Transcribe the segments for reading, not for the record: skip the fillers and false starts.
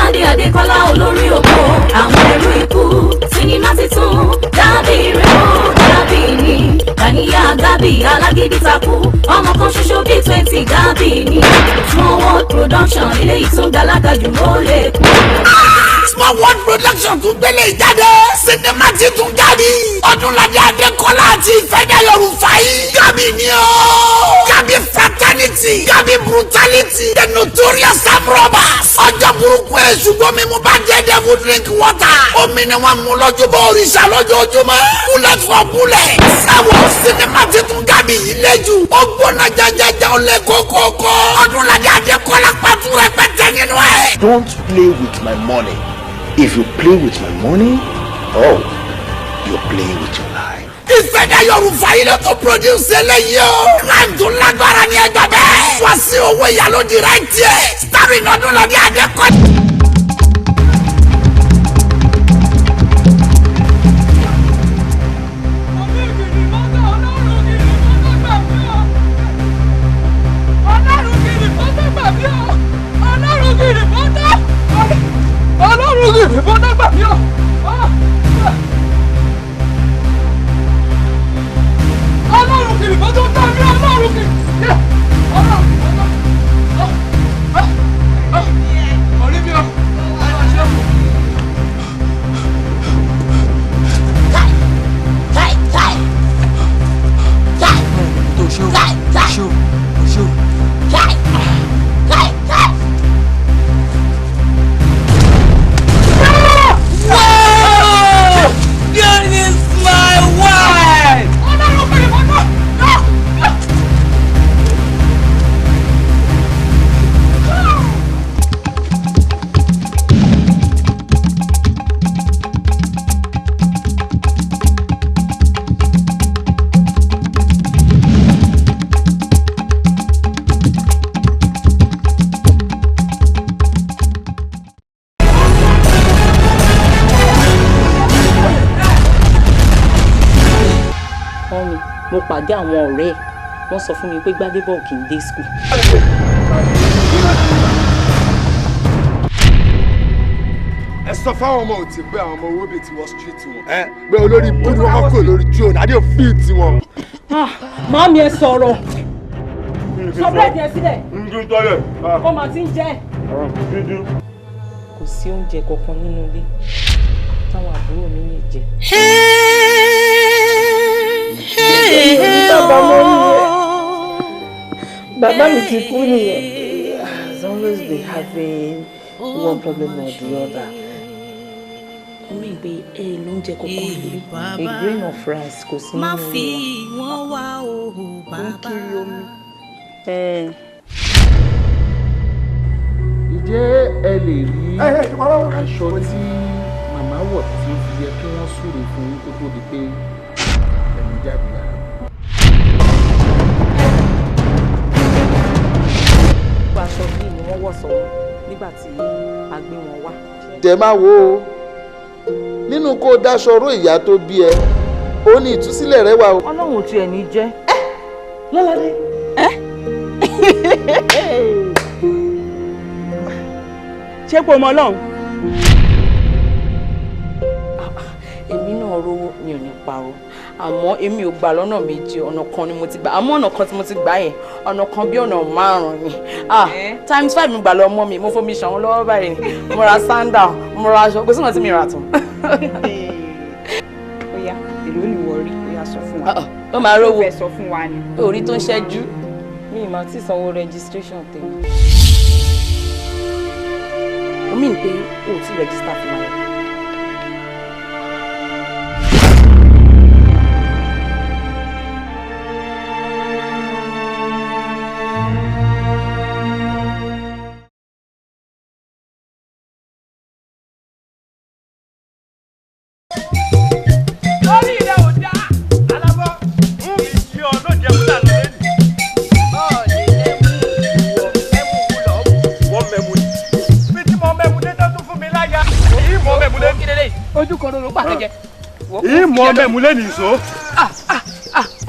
Ọdúnládé Adékọ́lá olórí oko, àwọn ẹrú ikú, sinimá titun, Gábì rẹ̀ ó Gábì ni, Gàníyà Gábì alágídí takú, ọmọ kan ṣoṣo bíi 20 Gábì ni, Small World Production eléyìí tún galaga jù ó lè kú. Small World Production tún gbélé ìjáde. Sinimá titun Gábì. Ọdúnládé Adékọ́lá àti Ìfẹ́dayọ̀ Rufai. Gábì ni ó. Gábì fraternity. Gábì brutality. The notorious armed robbers. Ọjọ́ burúkú ẹ̀ ṣùgbọ́n mímú bá jẹ́ devil drink water. Omi ni wọ́n mú lọ́jọ́bọ̀ òrìṣà lójoojúmọ́. Bullet for bullet. Sáwọ́ sinimá titun Gábì yìí lẹ́jù. Ó gbóná jajaja ó lé kókókó. Ọdúnládé Adékọ́lá pàtó rẹpẹtẹ nínú ẹ̀. Don't play with my money. If you play with my money, oh, you're playing with your life. Ìfẹ́dayọ̀ Rufai ló tó produce eléyìí o. Crime tó lágbára ní ẹgbẹ́ bẹ́ẹ̀. Wá sí owó ìyálò direct ẹ̀. Starring Ọdúnládé Adékọ́lá. Mo pàdé àwọn ọ̀rẹ́ ẹ̀, wọ́n sọ fún mi pé Gbádébọ̀ kì í dé school. Ẹ sọ fáwọn ọmọ òtí pé àwọn ọmọ owó bíi tiwọn street wọn. Ẹ pé olórí búrú wọn kò lórí drone adé òfin tiwọn. Màámi ẹ sọ̀rọ̀. Sọ búrẹ́dì ẹ sílẹ̀. Ó máa ti ń jẹ́. Kò sí oúnjẹ kankan nínú ilé táwọn àbúrò mi lè jẹ. Bàbá mi ti kú nìyẹn. Has always been having one problem or the other. Omi ìgbé ẹ lóúnjẹ kankan nílé. A grain of rice kò sí nínú wa. Ó ń kiri omi. Ǹjẹ́ ẹ lè rí aṣọ tí màmá wọ̀ tí ó fi yẹ kí wọ́n súre fún yín kó tó di pé ẹ̀mí jáde lára? Aṣọ bíi ni wọ́n wọ̀ sọ́wọ́ nígbà tí a gbé wọn wá. Dẹ̀ máa wo o, nínú kó dáṣọ ró ìyá tó bí ẹ, ó ní ìtúsílẹ̀ rẹ wà o. Ọlọ́run ò tiẹ̀ ní jẹ́. Lọ́ládé. Ṣé kò mọ Ọlọ́run? Èmi náà rówó mi ò ní parọ́, àmọ́ èmi ò gbà lọ́nà méjì, ọ̀nà kan ni mo ti gbà, àmọ́ ọ̀nà kan tí mo ti gbà yẹn ọ̀nà kan bí ọ̀nà márùn-ún ni. Times 5 mi gbà lọ mọ́ mi, mo fomi ṣàn lọ́wọ́ báyìí ni, mo ra sandal, mo ra aṣọ, kò sí nǹkan tí mi rà tán. Ó yá, èló ni wọ́n rí? Ó yá sọ fún wa. Ó máa rówó. Ó fẹ́ sọ fún wa ni. Orí tó ń ṣẹ́jú. Mi ì máa ti sanwó registration tèmi. Omi ń pé o ò tí register fún wa yẹn. Ìmọ̀ mẹ́mu lẹ́nu ìṣó.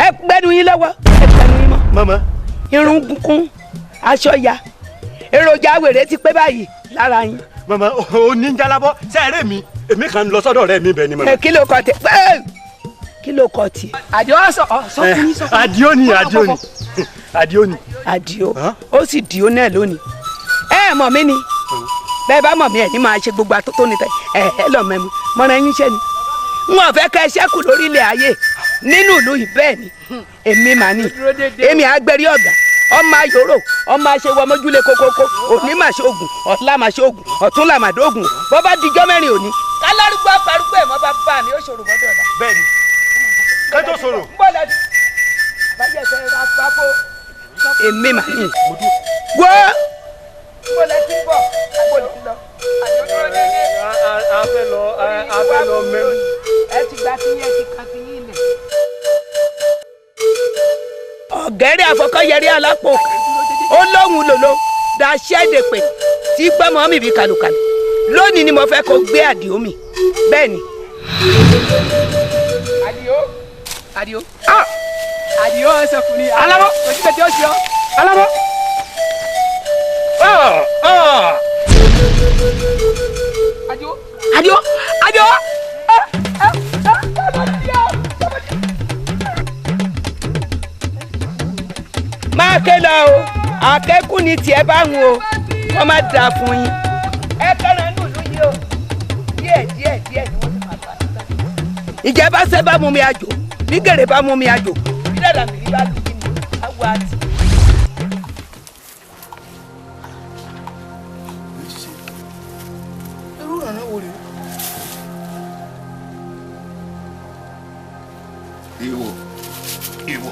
Ẹ gbẹ́nu yín lọ́wọ́, ẹ gbẹ́nu yín mọ́. Mama. Irun kún, aṣọ ya, èròjà wèrè ti pé báyìí lára yín. Màmá oníjàlábọ sẹ́ẹ̀rẹ́ mi èmi kan lọ sọ́dọ̀ ọ̀rẹ́ mi bẹ́ẹ̀ ni màmá. Kí ló kọ tẹ kí ló kọ tiẹ̀. Àdìó sọ fún yín sọ fún yín. Àdìó ni Àdìó ni Àdìó ni. Àdìó ó sì dìó náà lónìí. Ẹ mọ̀ mí ni bẹ́ẹ̀ bá mọ̀ mí ẹ̀ ní máa ṣe gbogbo àtótó ni tẹ ẹ ẹ lọ mẹ́mu mọ́ra yín ṣẹ́ ni. N ò fẹ́ kẹ́ ẹ ṣẹ́kù lórí ilẹ̀ ayé nínú ìlú yìí bẹ́ẹ̀ ni èmi mà ní èmi àgbẹ̀rí ọ̀gá ọmọ ayòrò ọmọ aṣèwọ ọmọjúlé kókókó òní mà ṣe ògùn ọ̀la mà ṣe ògùn ọ̀tún là mà dógùn bọ́ bá dijọ́ mẹ́rin òní. Kálárúgbó aparúgbó ẹ̀ mọ́ bá bá mi ó ṣòro mọ́dọ̀ ọ̀la. Bẹ́ẹ̀ni kẹ́tọ́ sọ̀rọ̀. Èmi mà ní. Wo. Mo lẹ ti bọ̀, àgbo lè lọ. A fẹ́ lọ a fẹ́ lọ mẹ́rin. Ẹ ti gba ti yẹn ti kan ti yín lẹ̀. Ọ̀gẹ́rẹ́ àfọkọ́yẹrí alápò ó lóhùn lòló daṣẹ́ dèpè tí gbọ́mọ mi bí kàlùkàlù lónìí ni mo fẹ́ kó gbé Àdìó mi bẹ́ẹ̀ ni. Àdìó Àdìó Àdìó ọ̀sọ̀kùnrin Alábọ̀ òṣìṣẹ́ tí ó ṣe ọ́. Alábọ̀. Àdìó Àdìó Àdìó. Máa ké lọ o àkékù ni tiẹ̀ bá ń o wọ́n má da fún yín. Ẹ kẹ́ran inú ìlú yìí o díẹ̀ díẹ̀ díẹ̀ ni wọ́n ti máa bá yín tán. Ìjẹba ṣe bá mú mi àjò bí gèrè bá mú mi àjò bí dàdà mi bá lù kí ni àwọ̀ àti. Irú ìrànlọ́wọ́ wo rèé? Ìwọ ìwọ.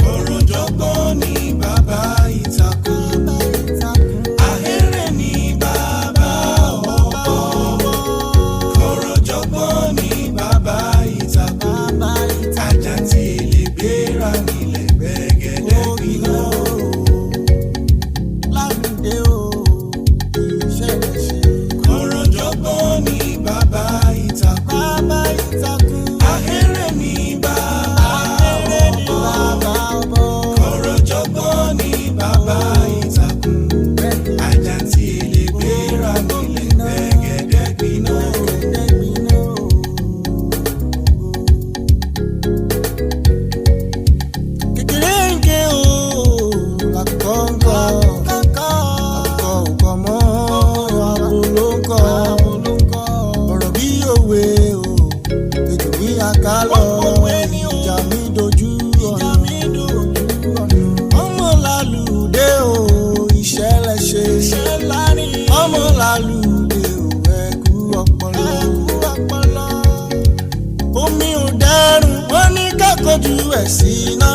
Kọ̀rọ̀jọ̀gbọ́n ní bàbá ìtàkùn, ahéré ní bàbá ọ̀bọ. Kọ̀rọ̀jọ̀gbọ́n ní bàbá ìtàkùn, ajá tí lè gbéra nílẹ̀ gbẹ́gẹ́dẹ́ gbiná. Kọ̀rọ̀jọ̀gbọ́n ní bàbá ìtàkùn, ahéré ní bàbá ọ̀bọ. Kọ̀rọ̀jọ̀gbọ́n ní bàbá ìtàkùn, ajá tí lè gbéra nílẹ̀ gbẹ́gẹ́dẹ́ gbiná. Kékeré ń ké o, làkùkọ ń kọ, àkùkọ ò kọ mọ́, abo ló ń kọ, ọ̀rọ̀ bí òwe o, ètò mi àkálọ̀, ìjà mi dojú ọ̀nà, ọmọ làlùdé o, iṣẹ́ lẹ ṣe, ọmọ làlùdé o, ẹ̀kú ọpọlọ. Omi ò dẹrùn, wọ́n ní ká kọjú ẹ̀ sí iná.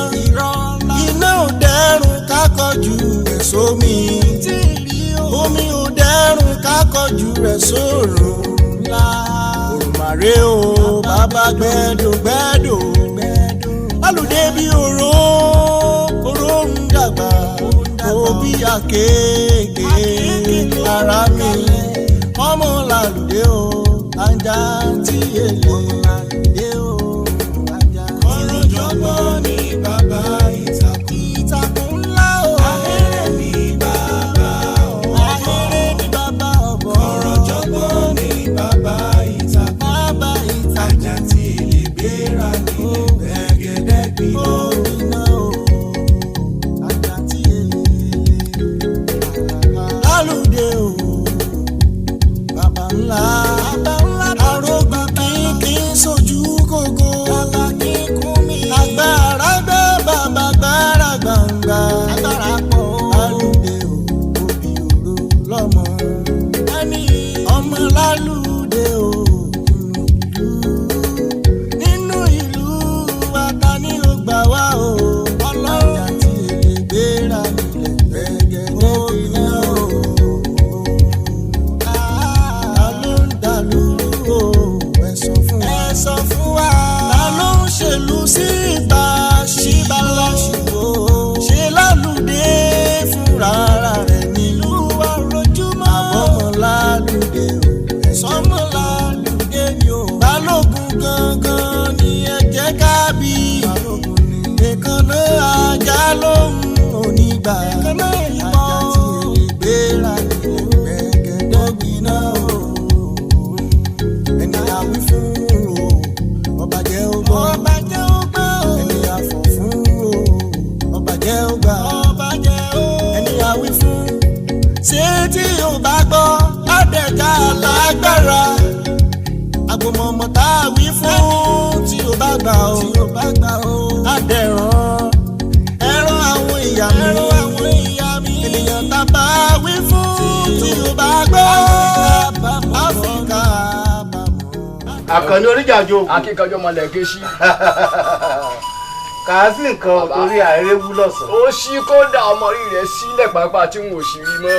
Iná ò dẹrùn ká kọjú ẹ̀ sómi. Omi ò dẹrùn ká kọjú ẹ̀ sórùn ńlá. Òrùmàrè o, bàbá gbẹ́dò gbẹ́dò. Lálùdé bí òró, òró ń dàgbà. Òbí àkéèké ara mi. Ọmọ làlùdé o, ajá tí èlé. Kọ̀rọ̀jọ̀gbọ́n ní bàbá ìtàkùn, Ìtàkùn ńlá o. Ahéré ní bàbá ọ̀bọ. Ahéré ní bàbá ọ̀bọ. Kọ̀rọ̀jọ̀gbọ́n ní bàbá ìtàkùn, Bàbá ìtàkùn. Ajá tí lè gbéra nílẹ̀ gbẹ́gẹ́dẹ́ gbiná. Gbiná o. Ajá tí èlé. Lálùdé o. Bàbá ńlá. Arógun kínkín sójú kòkó. Bàbá kínkún mi. Agbára gbé bàbá gbára gbangba. Agbára pọ̀ o. Lálùdé o, òbí òru lọ́mọ. Ẹni ọmọ lálùdé o. Nínú ìlú wa ta ni ó gbà wá o. Ọlọ́run ajá tí èlé gbéra nílẹ̀ gbẹ́gẹ́dẹ́ gbiná o. Ta ló ń dàlúrú o? Ẹ sọ fún wa. Ẹ sọ fún wa. Ta ló ń ṣèlú sí ibà ṣíbà ṣìbò? Ṣe lálùdé fúnra ara rẹ̀ nílùú wa rojúmọ́. Àbọ̀mọ̀ lálùdé o. Ẹ̀sọ́mọ̀ lálùdé ni o. Balógun gangan ni ẹ. Èèkánná ajá lóhùn onígbà. Èèkánná ìbọn ajá tí lè gbéra gbẹ̀gẹ̀dẹ̀ gbiná o. Ẹni àwí fún o, ọba jẹ́ ó gbọ́. Ọba jẹ́ ó gbọ́. Ẹni àfọ̀ fún o, ọba jẹ́ ó gbà. Ọba jẹ́ ó. Ẹni àwí fún, ṣé tí o bá gbọ́, àdẹ̀ká lágbára. Àgbọ̀mọ̀mọ̀ tá a wí fún tí o bá gbà o, tí o bá gbà o, àdẹ̀ràn ẹran àwọn ìyá mi, ẹran àwọn ìyá mi. Ènìyàn tá a bá wí fún tí o bá gbọ́, Áfíríkà. Àkànní oríjàjò. Akíkanjú ọmọlẹ̀ kéṣí. Kà á sí nǹkan torí àìréwú lọ́sàn-án. Ó ṣí kódà ọmọ rí rẹ̀ sílẹ̀ pàápàá tí n ò sì rí mọ́.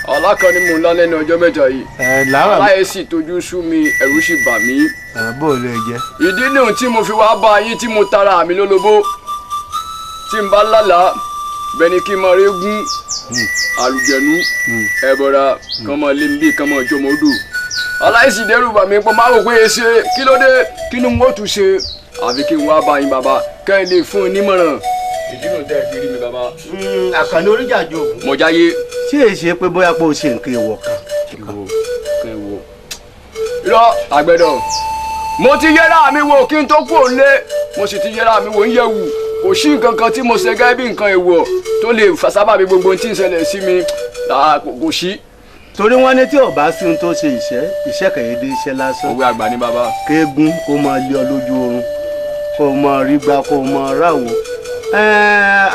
Ọ̀la kan ni mò ń lá lẹ́nu ọjọ́ mẹ́ta yìí. Láyé sì tójú sú mi, ẹ̀rù sì bà mí. Bó o lè jẹ. Ìdí nìyẹn tí mo fi wá bá yín tí mo tara mi lólobó. Tí n bá lálàá, bẹ́ẹ̀ ni kí n máa régún, àlùjẹ̀nu, ẹ̀bọ̀ra, kàn máa lé mi bí kàn máa jọmọ́ odò. Aláìsí dẹ́rù bà mí pọ̀ máa wò pé e ṣe kí ló dé kí ni mo tún ṣe àfi kí n wá bá yín bàbá kẹ́ ẹ lè fún un nímọ̀ràn. Ìdí nù tẹ́ ẹ fi rí mi bàbá. Àkànní oríjàjò. Mo jáyé. Ṣé èyí ṣe pé bóyá pé o ṣe nǹkan èèwọ̀ kan? Ìwọ kan èèwọ̀. Irọ́ àgbẹ̀dọ̀ mo ti yẹra mi wò kí n tó kú òǹlé, mo sì ti yẹra mi wò ń yẹ̀wù. Kò sí nǹkan kan tí mo ṣe gẹ́gẹ́ bí nǹkan èèwọ̀ tó lè fà sábàbí gbogbo ohun tí ń ṣẹlẹ̀ sí mi kò sí. Torí wọ́n ní tí ò bá sí ohun tó ṣe ìṣẹ́, ìṣẹ́ kẹ̀yẹ́dé iṣẹ́ lásán. Òwe àgbà ní bàbá. Kéégún kó máa lé ọ lójú oorun, kó máa rí gba, kó máa ráwo.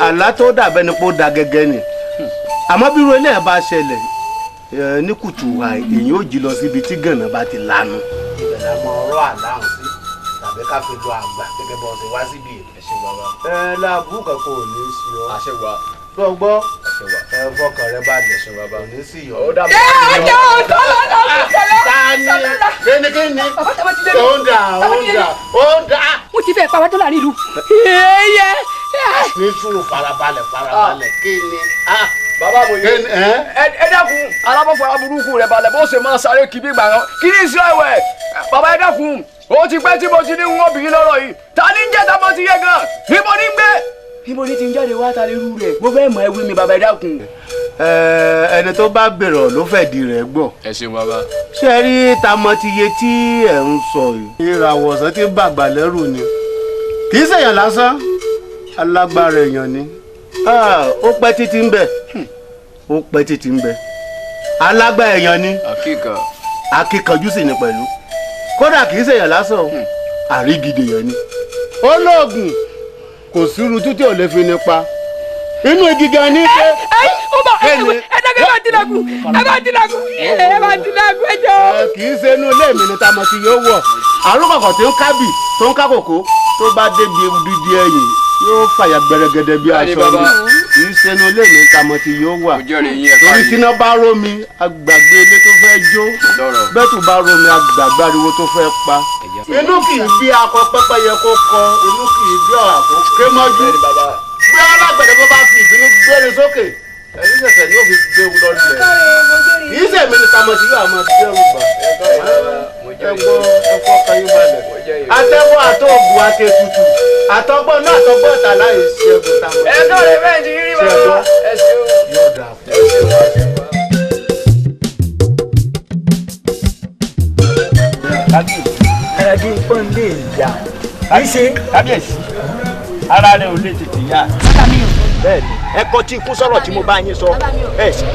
Àlá tó dàbẹ́ ni pé ó da gẹ́gẹ́ ni. Àmọ́ bí irú eléyà bá ṣẹlẹ̀ ní kùtù èyí ó jí lọ síbi tí gànà bá ti lanu. Ibẹ̀ la mọ ọ̀rọ̀ àláhùn sí tàbí ká fi lọ àgbà gẹ́gẹ́ bọ́ ṣe wá síbi. Ẹ ṣé bàbá. Láàbù kankan ò ní í ṣe ọ. Àṣẹ wa. Gbọ́ ẹ fọkàn rẹ balẹ̀ kò ní sí yọ. Ẹjọ́ tọ́lọ́lá tani kíni ó ń dà ó ń dà ó ń dà. Mo ti fẹ́ pa wá tó láàrin ìlú. Ní sùúrù farabalẹ̀ farabalẹ̀ kíni. Bàbá mo yẹ ẹ dákun alábọ̀fọ̀rọ̀ burúkú rẹ̀ balẹ̀ bó ṣe máa sáré kí bí gbà yàn kí ní ìṣe ẹ̀wẹ̀ bàbá ẹ dákun ó ti pẹ́ tí mo ti ní wọ́n bìí lọ́rọ̀ yìí ta ní jẹ́ ta mọ́ ti yẹ gan níbo ní gbé níbo ní ti ń jáde wá ta lè rú rẹ̀ mo fẹ́ mọ ẹwí mi bàbá ẹ dákun. Ẹni tó bá bèrè ló fẹ́ di rẹ̀ gbọ́. Ẹ ṣeun bàbá. Ṣé ẹ rí tamọ́ ti yé tí ẹ̀ ń sọ yìí. Ìràwọ̀ ọ̀sán ti bàgbà lẹ́rù ni kì í ṣèyàn lásán alágbára èèyàn ni ó pẹ́ títí ń bẹ ó pẹ́ títí ń bẹ alágbára èèyàn ni akíkanjú sì ni pẹ̀lú kódà kì í ṣèyàn lásán o àrígidì èèyàn ni. Olóògùn kò sírú títí ò lè fi ní pa inú igi gan ni. Ẹ ó bọ ẹ dẹ́gbẹ́ bá tilẹ̀kùn ẹ bá tilẹ̀kùn ẹ bá tilẹ̀kùn ẹ jọ. Kì í ṣe inú ilé mi ni tamọ̀ tí yóò wọ̀ àrùn kọ̀kọ̀ tó ń kábì tó ń kákòkò tó bá débi dídí ẹ̀yìn yóò fàyà gbẹrẹgẹdẹ bí aṣọ ni kì í ṣe inú ilé mi tamọ̀ tí yóò wà torí tíná bá rómi agbàgbé ilé tó fẹ́ jó bẹ́tù bá rómi agbàgbé ariwo tó fẹ́ pa. Inú kì í bí akọ pẹ́pẹ́yẹ kó kọ inú kì í bí ọ̀rà kó ké mọ́jú gbé alágbẹ̀dẹ bó bá fi ìbínú gbére sókè ẹni ṣẹ̀ṣẹ̀ ni ó fi gbé lọ lẹ̀ kì í ṣèmi ni tamọ̀ tí yóò máa dẹ́rù bà ẹ gbọ́ ẹ fọkàn yín balẹ̀ atẹ́wọ́ àtọ́gùn àtẹ̀tùtù àtọ́gbọ́n náà àtọ́gbọ́n tà láì ṣẹ́gun tamọ̀ tí ẹ káre bẹ́ẹ̀ ti rí bàbá ẹ ṣeun yóò dà fún ẹ. Ẹbí pọ́ńdé ìyá kì í ṣe kábíyèsí ara rẹ ò lè tètè yá. Bẹ́ẹ̀ni ẹ kọ tí ikú sọ̀rọ̀ tí mo bá yín sọ ẹ sì.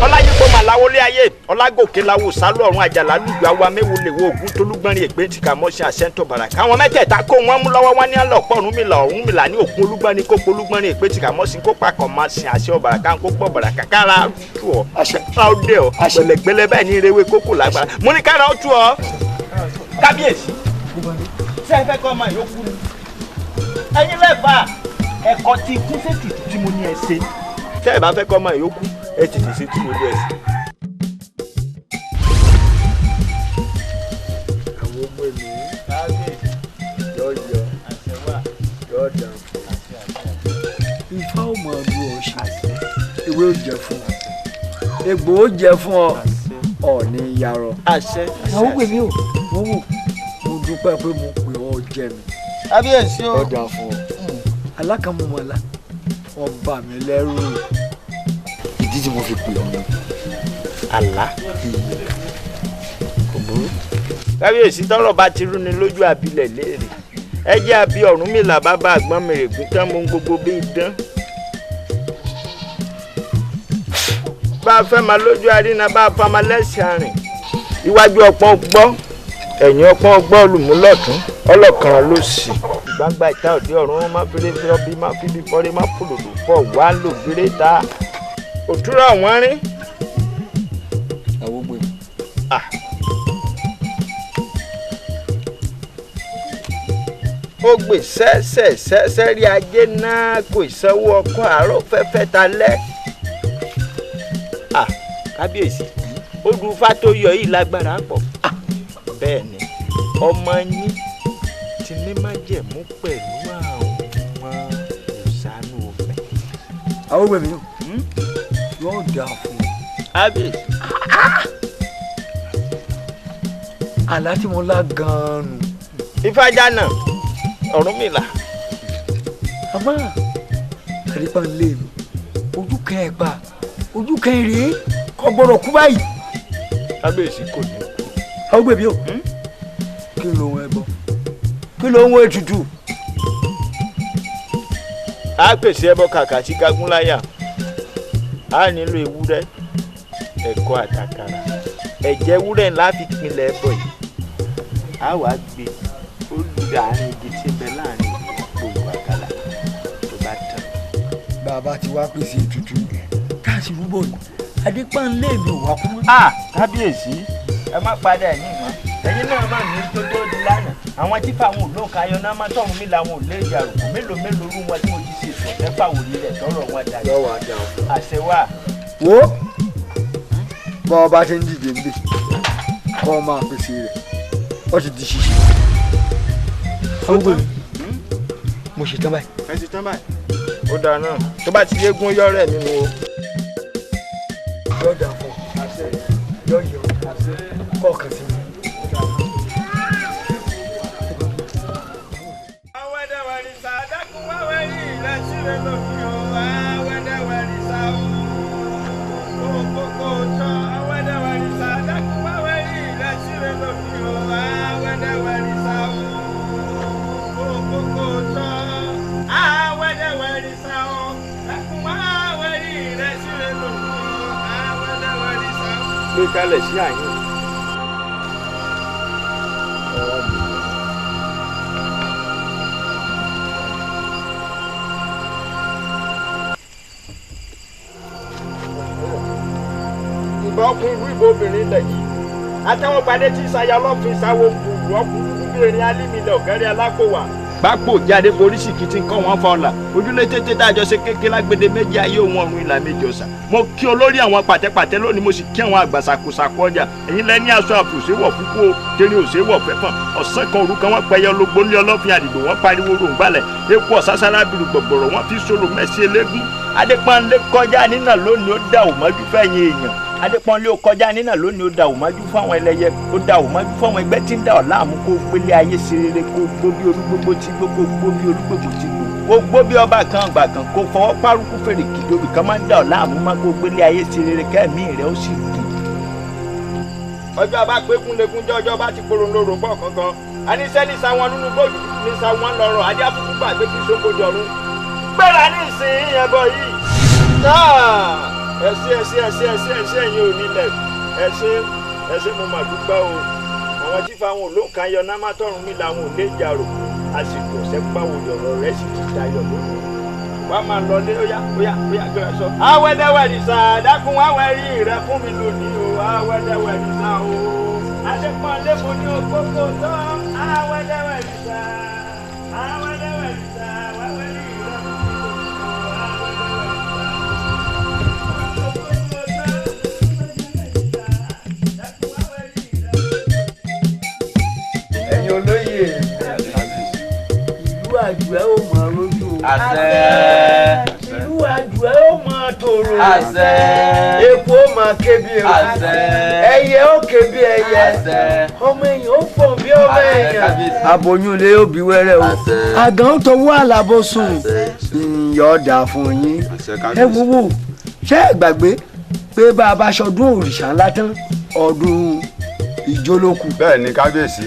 Ọláyípo mà láwọlé ayé Ọlágòkè láwọ sálọ ọ̀run àjàlá lùjọ àwa mẹ́wò lè wo ògún tolúgbọ́nrin èpè tí kà mọ́ sí àṣẹ́ńtò bàrà káwọn mẹ́tẹ̀ẹ̀ta kó wọn mú lọ́wọ́ wọn ní ọlọ́pọ̀ Ọ̀rúnmìlà Ọ̀rúnmìlà ní òkun olúgbọ́nrin kó polúgbọ́nrin èpè tí kà mọ́ sí kó pakọ̀ máa sin àṣẹ ọ̀bàrà ká kó pọ̀ bàrà kára tù ọ́ kára ó dẹ̀ ọ́ gbẹlẹ̀gbẹlẹ̀ báyìí ní erewé kókò lágbára mo ní kára ó tù ọ́. Kábíyèsí ṣé ẹ fẹ́ kọ́ ọmọ yòókù ni ẹ̀yin lẹ́fà ẹ̀kọ́ tí ikú ṣètùtù tí mo ní ẹ ṣe tẹ́ ẹ bá fẹ́ kọ́ ọmọ yòókù ẹ tètè ṣe tí mo ní ẹ ṣe. Àwọn ọmọ mi yọ̀ọ̀yọ̀ yọ̀ọ̀dà Ifá ò mọ̀ lu ọ̀ṣẹ̀ ewé ò jẹ fún ọ egbò ó jẹ fún ọ ọ̀ọ́ni yarọ. Àṣẹ. Àwọn òwe mi ò wọ́n wò mo dúpẹ́ pé mo pè ọ́ jẹ mi. Kábíyèsí o. Ọ̀dà fún ọ. Alákàmúmọ̀lá wọ́n bà mí lẹ́rù. Ìdí tí mo fi pè ọ́ ni. Àlá kò burú. Kábíyèsí, tọ́rọ̀ bá ti rú ni lójú abilẹ̀ léèrè. Ẹ jẹ́ àbí Ọ̀rúnmìlà bàbá àgbọn mèrègún tán mú gbogbo bí idán. Bá a fẹ́ máa lójú àríná, bá a fa máa lẹ́sẹ̀ àrìn. Iwájú ọpọ́n gbọ́, ẹ̀yìn ọpọ́n gbọ́, olùmúlọ̀tún ọlọ́kànràn ló sì. Gbangba ìta òde ọ̀run má fèrè fẹ́rọ́ bí má fi bí fọ́rẹ́ má fòlòlò fọ́ wá lò gbére ta. Òtúrọ̀ wọ́n rín. Àwọn gbé. Ó gbè sẹ́sẹ̀ sẹ́sẹ́ rí ajé náà kò ìsanwó ọkọ̀ àárọ̀ fẹ́fẹ́ ta lẹ́. Kábíyèsí, odù Ifá tó yọ yìí lágbára pọ̀. Bẹ́ẹ̀ ni ọmọ yín ti ní májẹ̀mú pẹ̀lú àwọn òṣàánú omi. Àwọn gbèmí yóò dáa fún un. Kábíyèsí. Àlá tí mo lá gan-an nù. Ifájánà Ọ̀rúnmìlà. Àmọ́ àrípa ń lé mi, ojú kan ẹ̀ pa, ojú kan rèé, kò gbọ́dọ̀ kú báyìí. Kábíyèsí kò ní kú. Àwọn gbèbí o, kí ló ń ẹbọ, kí ló ń wọ ètùtù? A pèsè ẹbọ kàkà sí kagúnláyà, a nílò ewúrẹ́, ẹ̀kọ àtàkàrà, ẹ̀jẹ̀ ewúrẹ́ ńlá fi pinlẹ̀ ẹbọ yìí, a wàá gbé olùdó àárín igi tí ń bẹ láàrin gbogbo àkàlà tó bá tán. Bàbá ti wá pèsè ètùtù káàsì rúbọ yìí, Adépánlé mi ò wá kú mọ́. Kábíyèsí, ẹ má padà ẹ̀yìn mọ́, ẹ̀yin náà má ní tó tó di lánàá. Àwọn tí fáwọn olóǹkà ayọ̀ náà má tọ̀run mi làwọn ò lè yàrùkù mélòó mélòó rú wọn tí mo ti ṣe sọ̀tẹ́ fáwọlì rẹ̀ tọrọ wọn dàgbà. Lọ́wọ́ àjà o. Àṣẹ wà. Wo bá ọba ṣe ń dìde ń bè kọ́ ọ máa pèsè rẹ̀, ó ti di ṣíṣe. Àwọn gbèmí, mo ṣe tán báyìí. Ẹ ti tán báyìí. Ó dáa náà, tó bá ti yégun yọ̀rọ̀ mi mu o. Yóò dà fún ọ, yóò yọ kọ̀ọ̀kan sí mi. Gbé kalẹ̀ sí àyín. Ìbá ọkùnrin ìlú ìbò obìnrin ilẹ̀ yìí. Àtẹ̀wọ̀n gbadé tí ìsayà ọlọ́fin ìsáwó gbùrù ọkùnrin dúdú bí erin alímilẹ̀ ọ̀gẹ́rẹ́ alákòwà. Gbápò jáde foríṣì kìtì kọ́ wọn fa ọ̀la. Ojúlé tètè dájọ ṣe kékeré lágbede méjì ayé òun ọ̀run ìlà méjì ọ̀sà. Mo kí olórí àwọn pàtẹ́pàtẹ́ lónìí, mo sì kí àwọn àgbàsàkóṣàkó ọjà. Ẹ̀yin lẹ́ni aṣọ àfòṣèwọ̀ fúkú o, tẹ́lẹ̀ òṣèwọ̀ fẹ́fọ̀n. Ọ̀sán kan òru kan wọ́n pẹyẹ ológbó ní ọlọ́fin àdìgbò, wọ́n pariwo ròǹgbàlẹ̀. Eku ọ̀sásárá bìrù gbọ̀gbọ̀rọ̀, wọ́n fi sọ̀rọ̀ mẹ́sì eléégún. Adépọ́nlé kọjá nínà lónìí, ó dà òmọ́jú fẹ́yìn èèyàn. Adépọ́nlé ó kọjá nínà lónìí, ó da òmájú fáwọn ẹlẹ́yẹ, ó da òmájú fáwọn ẹgbẹ́ tí ń dà ọ́ láàmú. Kó gbélé ayé ṣe rere, kó gbó bí olúgbógbó tí gbó, kó gbó bí olúgbògbò tí gbó, kó gbó bí ọba kan ọgbà kan, kó fọwọ́ párúkú fèrè kìdóbì kan má dà ọ́ láàmú má, kó gbélé ayé ṣe rere kẹ́ẹ̀mí rẹ̀ ó sì gùn. Ọjọ́ bá pé kúnlẹ̀kún jẹ́ ọjọ́ bá ti poronlóró pọ̀ kankan. Aníṣẹ́ ní sáwọn nínú bóòlù ní sáwọn lọ́rọ̀ adé afúkú gbàgbé tí sókòjì ọ̀run. Gbéra ní ìsìn ẹbọ yìí. Ẹ ṣé ẹ ṣé ẹ ṣé ẹ ṣé ẹ ṣé ẹ̀yin onílẹ̀, ẹ ṣé ẹ ṣé, mo mà dúpẹ́ o. Àwọn tí fáwọn olóǹkà yọ náà má tọrùn mi làwọn ò lè jàrò. Àsìkò ọ̀sẹ̀ pàwọ̀ ọ̀rọ̀ rẹ̀ sì ti dayọ̀ lónìí. Wàá máa lọ lé, óyá óyá óyá gbéra sọ. Awẹ́dẹ́wẹ̀rìsà dákun wáwẹ́rì rẹ fún mi lónìí o. Awẹ́dẹ́wẹ̀rìsà o. Adépọ́nlé mo ní òkókó tán. Awẹ́dẹ́wẹ̀rìsà. Awẹ́dẹ́wẹ̀rìsà wáwẹ́rì rẹ fún mi lónìí o. Awẹ́dẹ́wẹ̀rìsà. Ẹ̀yin olóyè ìlú àjùẹ́ ò mọ̀ lójú o. Àṣẹ. Ìlú àjùẹ́ ò mọ̀ tòrò. Àṣẹ. Epo ò mọ̀ kébi o. Àṣẹ. Ẹyẹ Ẹyẹ ó ké bí ẹyẹ, ọmọ èèyàn ó fọ̀n bí ọmọ èèyàn. Aboyún lé òbí wẹ́rẹ́ o, àgàn ó tọwọ́ àlàbò sùn, yóò dáa fún yín. Ẹ wo wo, ṣé ẹ gbàgbé pé bá a bá ṣọdún òrìṣà ńlá tán, ọdún ìjó ló kù. Bẹ́ẹ̀ ni kábíyèsí.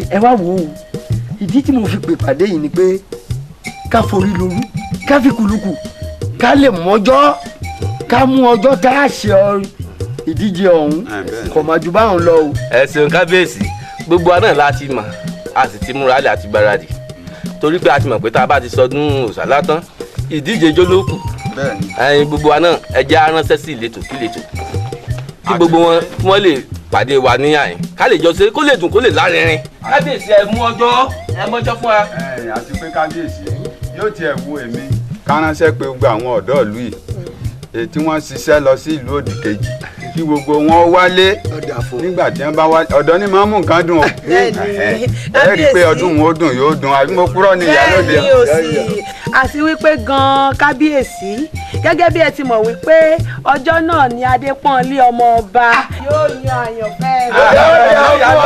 Ẹ wá wò ó, ìdí tí mo fi pè pàdé yìí ni pé ká forí lorú, ká fi kùlùkù, ká lè mọ́jọ́, ká mú ọjọ́ tá a ṣe ìdíje ọ̀hún, kò má ju báwọn lọ o. Ẹ ṣeun kábíyèsí, gbogbo wa náà láti mọ̀, a sì ti múra lẹ̀ àti gbáradì, torí pé a ti mọ̀ pé tá a bá ti sọdún òòṣà tán, ìdíje ijó ló kù. Ẹ̀yin gbogbo wa náà ẹ jẹ́ á ránṣẹ́ sí ìletò kí ìletò, kí gbogbo wọn kí wọ́n lè pàdé wa ní àyìn, ká lè jọ ṣe kó lè dùn kó lè lárinrin. Kábíyèsí ẹ mú ọjọ́, ẹ mọ́jọ́ fún wa. Àti pé kábíyèsí yóò tiẹ̀ wo èmi ká ránṣẹ́ pé gbogbo àwọn ọ̀dọ́ ìlú yìí tí wọ́n ṣiṣẹ́ lọ sí ìlú òdì kejì, kí gbogbo wọn wálé. Nígbà tí wọ́n bá wálé, ọ̀dọ́ ni máa ń mú nǹkan dùn o. Ẹ rí i pé ọdún wọn ó dùn, yóò dùn. Àbí mo kúrò ní ìyálóde. Bẹ́ẹ̀ni o sì, àti wípé gan-an kábíyèsí, gẹ́gẹ́ bí ẹ ti mọ̀ wípé ọjọ́ náà ni Adépọ́nlé ọmọ ọba yóò yan àyànfẹ́ rẹ̀.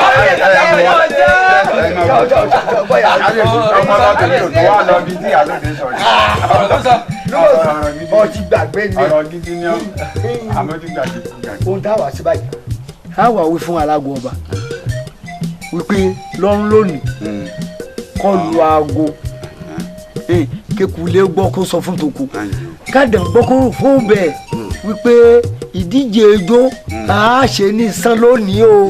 Ọ ti gbàgbé ni. Ọ̀rọ̀ gidi ni ọ́, àmọ́ ti gbàgbé. Ohun tá a wà sí báyìí, a wà wí fún alágo ọba wípé lọ́run lónìí kó lu aago, kékulé gbọ́ kó sọ fún tòkù, kádàn gbọ́ kó fún bẹ́ẹ̀ wípé ìdíje ijó a ṣe ní sán lónìí o.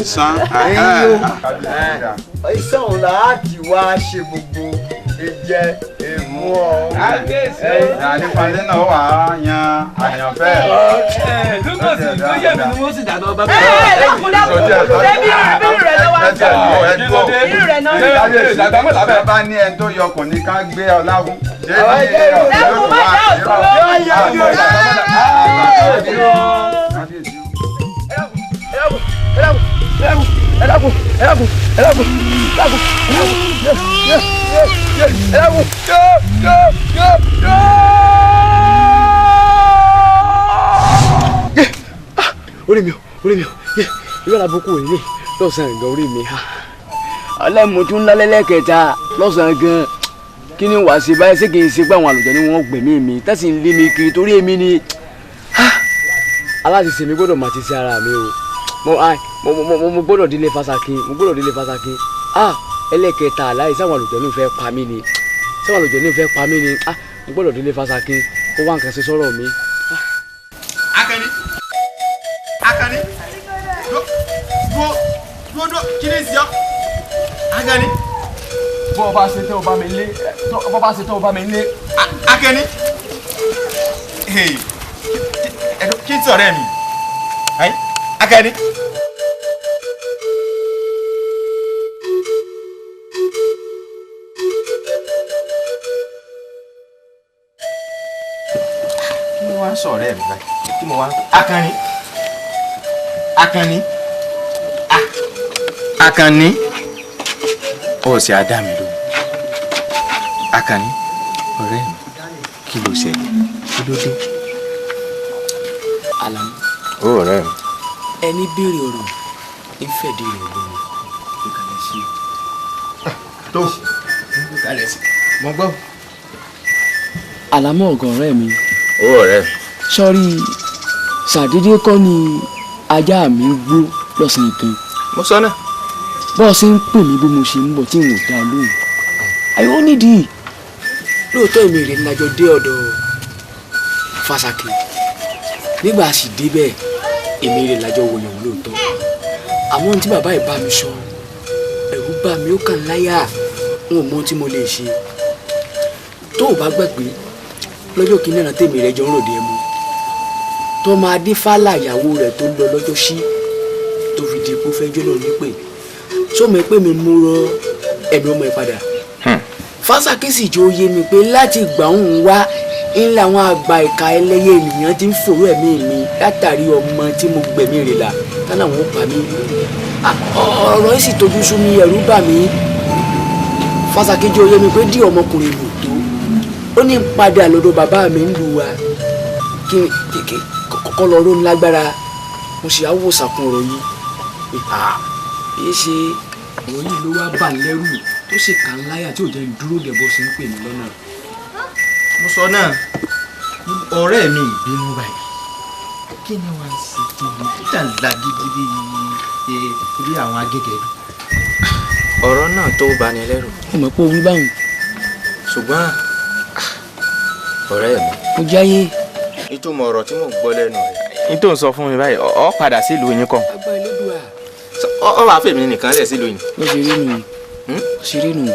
Ìsàn òun là á ti wá ṣe gbogbo ìjẹ èmú ọ̀hún. Àdìpàdé náà wà á yan àyànfẹ́. Lúkọ̀sì tó yẹ mi ni wọ́n sì dáná ọba. Dákun dákun, ṣebí irú rẹ̀ ló wá ń sọ. Irú rẹ̀ náà ń sọ. Bá ní ẹni tó yọkùn ní ká gbé ọlá fún. Dákun má dá òtún Orí mi o, orí mi o, irú àlàbùkù wò nílé lọ́sàn-án gan, orí mi ha. Ọlẹ́mu tún lálẹ́lẹ́kẹta lọ́sàn-án gan, kí ni wàá ṣe báyìí? Ṣé kì í ṣe pé àwọn àlùjọ ni wọ́n gbẹ̀mí mi tẹ́sí ń lé mi kiri torí èmi ni aláṣẹṣe mi gbọ́dọ̀ máa ti ṣe ara mi o. Mo gbọ́dọ̀ délé Fásakin, mo gbọ́dọ̀ délé Fásakin. Ẹlẹ́kẹta aláì, sáwọn àlùjọ ní fẹ́ pa mí ni, sáwọn àlùjọ ní fẹ́ pa mí ni. Mo gbọ́dọ̀ délé Fásakin kó wá nǹkan ṣe sọ́rọ̀ mi. Akànní, Akànní, dúró dúró, kí ni ìsì ọ́? Akànní. Bó o bá ṣe tẹ́ o bá mi lé, bó o bá ṣe tẹ́ o bá mi lé. Akànní, kí n sọ̀rọ̀ ẹ̀ mi? Akànní. Kí ni wàá sọ̀rọ̀ ẹ̀ mi báyìí? Kí mo wá? Akànní. Akànní. Akànní. Ó sì á dá mi lóhùn. Akànní, ọ̀rẹ́ mi, kí ló ṣẹlẹ̀? Kí ló dé? Àlàmú. Ó ọ̀rẹ́ mi. Ẹni béèrè ọ̀rọ̀ ìfẹ̀dí rẹ̀ lóhùn. Ìkàlẹ̀ sí. Tó ìkàlẹ̀ sí. Mo gbọ́. Àlàmú ọ̀gàn ọ̀rẹ́ mi. Ó ọ̀rẹ́ mi. Sọ́rí, ṣàdédé kọ́ ni ajá mi gbó lọ́sàn-án kan. Mo sọ náà. Bọ́ọ̀ ṣe ń pè mí bí mo ṣe ń bọ̀ tí n ò dá lóhùn. Àyè ó nídìí. Lóòótọ́ èmi rẹ̀ lájọ dé ọ̀dọ̀ Fásakin. Nígbà sì débẹ̀, èmi rẹ̀ lájọ wòyàn lóòótọ́. Àmọ́ ohun tí bàbá ẹ̀ bá mi sọ, ẹ̀rù bà mí, ó kàn láyà. N ò mọ ohun tí mo lè ṣe. Tó o bá gbàgbé, lọ́jọ́ kìíní àná tèmi rẹ̀ jọ ń ròde ẹmu. Tọ́mọ Adéfálà ìyàwó rẹ̀ tó lọ lọ́jọ́ sí tó fi di ikú fẹ́ jóná nípè. Sọ́mọ pé mi mú rọ ẹ̀mí ọmọ ẹ̀ padà. Fásakin sì jẹ́ ó yé mi pé láti ìgbà òun wá ńlá àwọn àgbà ìka ẹlẹ́yẹ ènìyàn ti ń fòrò ẹ̀mí mi látàrí ọmọ tí mo gbẹ̀mí rẹ̀ là tánà wọn pa mí. Ọ̀rọ̀ yìí sì tojú sú mi, ẹ̀rù bà mí. Fásakin jẹ́ ó yé mi pé dí ọmọkùnrin lò tó ó ní padà lọ́dọ̀ bàbá mi ń lu wa kí kọ́kọ́ lọ rómi lágbára. Mo sì á wò sàkún ọ̀rọ̀ yìí. Èé ṣe ọ̀rọ̀ yìí ló wá bà lẹ́rù tó sì kà ń láyà tí ò jẹ́ ń dúró dẹ̀ bó ṣe ń pè mí lọ́nà. Mo sọ náà, ọ̀rẹ́ mi ìbínú báyìí. Kí ni wàá ṣe kí ni dàgbà gidi bí àwọn agégẹdú. Ọ̀rọ̀ náà tó bani lẹ́rù. Mo mọ̀ pé o wí báwọn. Ṣùgbọ́n ọ̀rẹ́ mi. Mo jáyé. Ìtumọ̀ ọ̀rọ̀ tí mò ń gbọ́ lẹ́nu rẹ̀. Ní tó ń sọ fún mi báyìí, ọ padà sílùú yín kọ́. Agbára Elédùà. Ọ wàá fèmí nìkan lẹ̀ sílùú yín. Bó ṣe rí nù. Bó ṣe rí nù.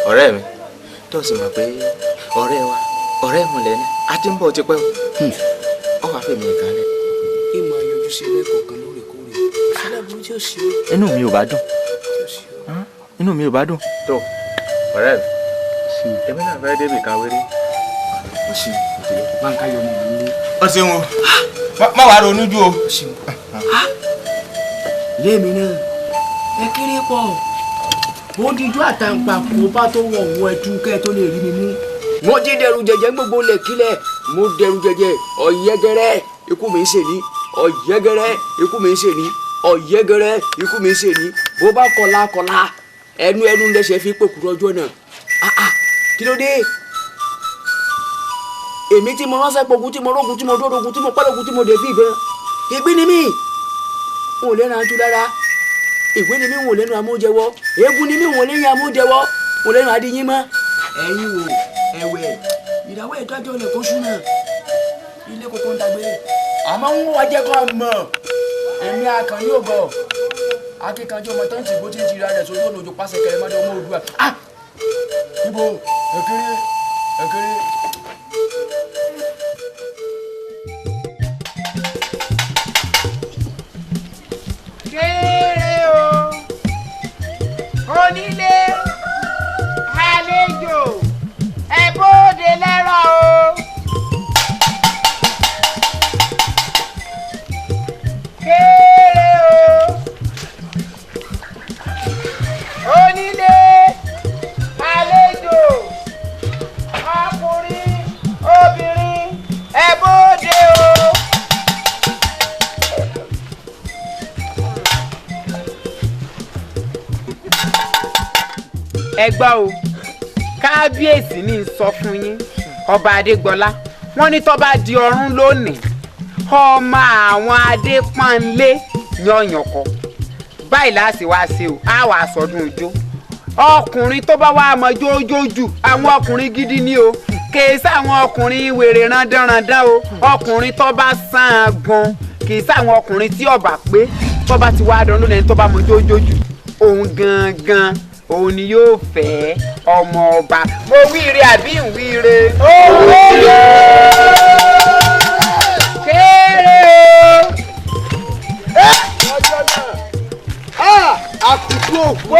Ọ̀rẹ́ mi, tó sì mọ̀ pé ọ̀rẹ́ wa, ọ̀rẹ́ ìmùlẹ̀ ni, a ti ń bọ̀ tipẹ́ o. Ọ wàá fèmí nìkan lẹ̀. Ìmọ̀ ayọ̀jú sí lẹ́kọ̀ọ̀kan lóòrèkóòrè. Sílẹ̀ burú tí ó ṣe é. Inú mi ò bá dùn. Inú mi ò bá dùn. Tó ọ̀rẹ́ mi, èmi náà fẹ́ débi kan wéré. Ó ṣe báńkà yọ ọmọ mi ní. Ó ṣeun o, má wàá ronú jù o. Lémi náà, ẹ kéré pọ̀. Mo dijú àtàǹpà kó bá tó wọ̀ wọ ẹtú kẹ́ ẹ tó lè rí mi mú. Mo ti dẹrù jẹjẹ gbogbo lè kílẹ̀. Mo dẹrù jẹjẹ ọ̀yẹ́gẹrẹ ikú mi ń ṣe ní. Ọ̀yẹ́gẹrẹ ikú mi ń ṣe ní. Ọ̀yẹ́gẹrẹ ikú mi ń ṣe ní. Bó bá kọlá kọlá ẹnu ẹnu lẹsẹ̀ fi pòkúrọ̀ ọjọ́ náà. Kí ló dé? Èmi tí mo ránṣẹ́ pogun tí mo rógun tí mo dórógun tí mo pẹ́lógun tí mo dé fi ìbọn. Ìgbín ni mí, n ò lẹ́nu ajú lára. Ìgbín ni mí, n ò lẹ́nu amójẹwọ́. Eégún ni mí, n ò lẹ́yìn amójẹwọ́. N ò lẹ́nu adìyín mọ́. Ẹ̀yin wo ẹ̀wẹ̀ ìdáwọ́ ìdájọ́ ilẹ̀ kó súná. Ilé kókó ń dàgbé. Àmọ́ ń wá jẹ́ kó mọ̀. Èmi Àkànní ògọ̀. Akíkanjú ọmọ tó ń tìgbó tí ń tira rẹ̀ sójú ọ̀nà òjò pàṣẹ kẹrẹ mọ́dọ̀ ọmọ Oòduà. Níbo ẹ̀kẹ́rẹ́ ẹ̀kẹ́rẹ́. Kéré o, onílé, àlejò, ẹ bóde lẹ́rọ̀ o. Kéré o, onílé, àlejò, ọkùnrin, obìnrin, ẹ bóde o. Ẹ gbọ́ o, kábíyèsí ní í sọ fún yín, ọba Adégbọlá, wọ́n ní tó bá di ọ̀run lónìí, ọmọ àwọn Adépọ́nlé yànyàn kọ báyìí láti wá ṣe o, á wàá sọdún ijó. Ọkùnrin tó bá wá mọ jójó jù, àwọn ọkùnrin gidi ni o, kì í sáwọn ọkùnrin wèrè rándanrandan o. Ọkùnrin tó bá sàn gan, kì í sáwọn ọkùnrin tí ọba pé tó bá ti wá dán lónìí, ẹni tó bá mọ jójó jù òun gangan òun ni yóò fẹ́ ọmọ ọba. Mo wíire àbí ń wíire? Ó wíire! Kéré o! Àkùkù òkú.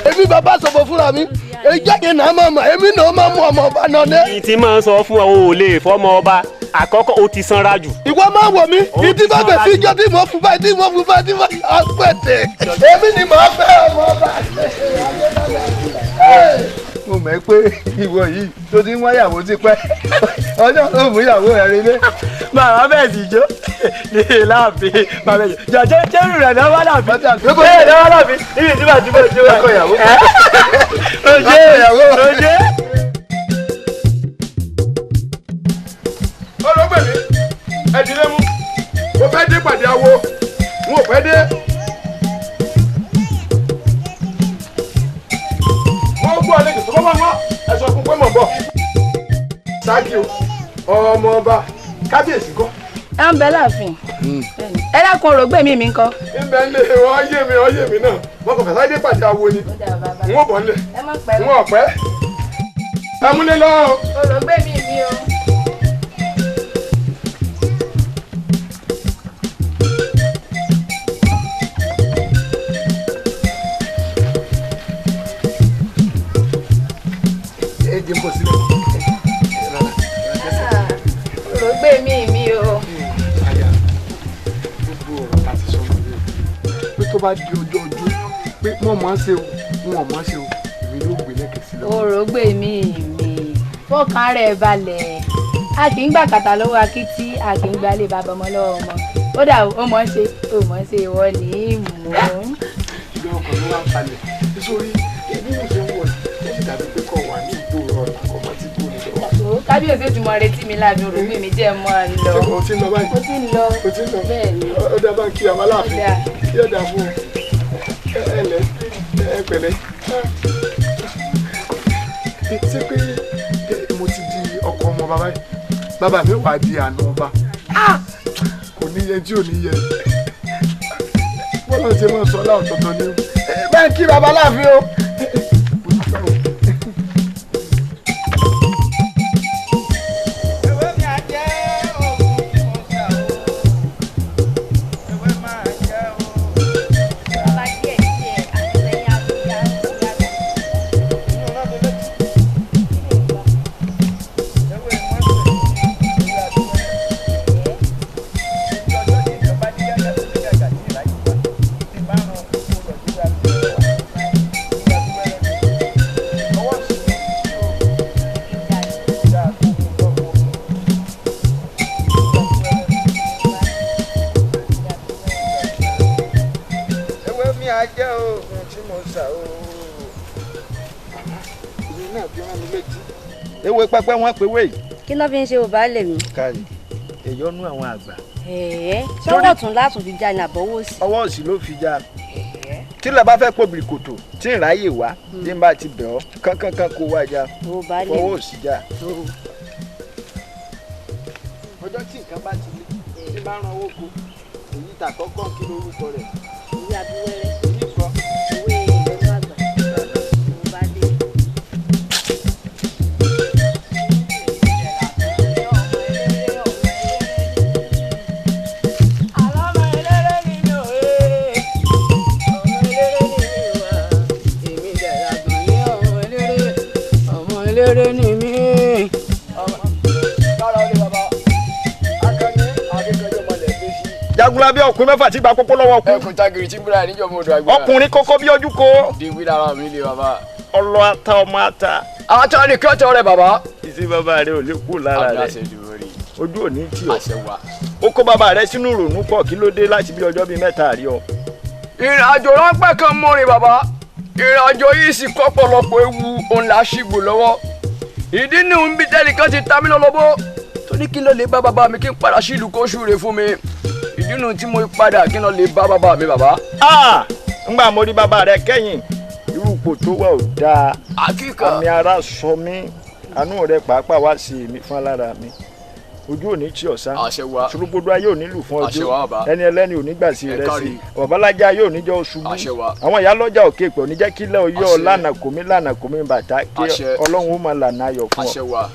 Èmi bàbá sọ̀bọ̀ fúnra mi, èyí náà máa mọ̀, èmi náà máa mú ọmọ ọba náà ní. Tí máa ń sọ fún ọ, o lè fọmọ ọba. Àkọ́kọ́ o ti sanra jù. Ìwọ máa wọ̀ mí, ìdí bá bẹ̀ sí ijó tí mo fún báyìí tí mo fún báyìí tí mo àpẹtẹ. Èmi ni màá fẹ́ ọmọ ọba. Mo mọ̀ pé ìwọ yìí tó ti ń wáyàwó ti pẹ́, ọjọ́ tó mú ìyàwó rẹ̀ relé. Màmá bẹ́ẹ̀ sì jó ní láàfin, màmá bẹ́ẹ̀ jọ jẹ́ jẹ́rù rẹ̀ náà wá láàfin. Bẹ́ẹ̀ náà wá láàfin, níbi tí màá ti bọ̀ jó rẹ̀. Ọkọ ìyàwó. Oje oje. Olóògbé mi, ẹ dìde mú, mo fẹ́ dé pàdé awo, n ò fẹ́ dé. Wọ́n gbọ́ àlejò tó bá wà wọ́n, ẹ sọ fún pé mò ń bọ̀. Sáàkì o, ọmọ ọba, kábíyèsí kọ́. Ẹ ń bẹ láàfin. Ẹ dákun òrògbé mi mi ńkọ́. Ń bẹ lé ọyé mi ọyé mi náà, wọ́n kò fẹ́ sáré dé pàdé awo ni. N ó bọ̀ nílẹ̀, n ó pẹ́. Ẹ múlẹ̀ lọ́wọ́. Òrògbé mi mi o. Òrògbé mi mi o. Aya, gbogbo ọ̀rọ̀ ta ti sọ nìyẹn pé tó bá di ọjọ́ ọjọ́ pé wọ́n máa ń ṣe o, wọ́n máa ń ṣe o, èmi ló gbé lẹ́kẹ̀ẹ́ sí lọ́wọ́. Òrògbé mi mi, fọkàn rẹ̀ balẹ̀. A kì í gbà kàtà lọ́wọ́ akítí, a kì í gbalé bàbá ọmọ lọ́wọ́ ọmọ. Ó dà ó mọ̀ ṣe ó mọ̀ ṣe ìwọ ní í mú. Ìgbà ọkàn ló wá ń balẹ̀ nítorí bí mo ṣe ń wọ̀ ó sì dàbí pé kò wà ní ìgboro ọ̀la kò mọ̀ tí kò ní lọ. Kábíyèsí ti mọ retí mi láàbí orògbé mi jẹ́ mọ́ ọ lọ. O ti ń lọ báyìí. Mo ti ń lọ. O ti ń lọ. Bẹ́ẹ̀ ni. Ó dá bá ń kí àwọn aláàfin. Yóò dà fún ọ. Ẹ lẹ ẹ pẹ̀lẹ́. Ṣé pé mo ti di ọkọ ọmọ bàbá yìí? Bàbá mi wà á di àna ọba. Kò ní yẹ tí ò ní yẹ. Bọ́lá ṣe máa sọ láòtọ̀tọ̀ ni. Bẹ́ẹ̀ kí bàbá láàfin o. Ewé pẹpẹ wọn pe wéyìí. Kí ló fi ń ṣe ò bá lè mi. Kárí èyọnú àwọn àgbà. Ṣọwọ́ ọ̀tún látún fi já ní àbọ̀wọ́ òsì. Ọwọ́ òsì ló fi já. Tí lè bá fẹ́ pòbìrì kòtò tí ń ráyè wá tí ń bá ti bẹ̀ ọ́ kánkánkán kó wá já fọwọ́ òsì já. Ọjọ́ tí nǹkan bá ti lé tí bá ran owó ko èyí tà kọ́kọ́ kí lórúkọ rẹ̀. Ìwé abíwẹ́rẹ́. Èyí kọ́. Ìwé ìyọnú àgbà. Ò bá lè. Eléré ni mí. Jagunlabi ọkùnrin mẹ́fà tí gba kókó lọ́wọ́ kú. Ẹkùn tagiri tí gbúra níjọ mọ odò àgbà. Ọkùnrin kókó bí ojú ko. Dèwí lára mi lè bàbá. Ọlọ ata ọmọ ata. Ata ni kẹ́tọ̀ rẹ bàbá. Ìsìn bàbá rẹ ò lè kú lára rẹ. Ojú ò ní tì ọ́. Àṣẹ wa. Ó kó bàbá rẹ sínú ìrònú pọ̀ kí ló dé láti bí ọjọ́ bíi mẹ́ta rí ọ. Ìrìn àjò ráńpẹ́ kan mọ́rin bàbá. Ìrìn àjò yìí sì kọ́ pọ̀lọpọ̀ ewu òun là á ṣìgbò lọ́wọ́. Ìdí nìhun bí tẹ́nìkan ti ta mí lọ́lọ́bó tó ní kí n lọ lè bá bàbá mi kí n padà sí ìlú kóṣù rè fún mi. Ìdí nìhun tí mo padà kí n lọ lè bá bàbá mi bàbá. Ngbà mo rí bàbá rẹ kẹ́yìn irú ipò tó wà ò dáa. Àmì ara sọ mí àánú rẹ pàápàá wá sí èmi fún alára mi. Ojú ò ní tí ọ̀sán ṣùrùgbòdò ayé ò ní lù fún ọjọ́ ẹni ẹlẹ́ni ò ní gbà sí rẹ sí babalájà yóò ní jọ ṣubú àwọn ìyá lọ́jà òkè pẹ̀ ò ní jẹ́ kí lẹ́ ọyọ́ lánà kò mí lánà kò mí bàtà kí Ọlọ́run ó máa lànà ayọ̀ fún ọ.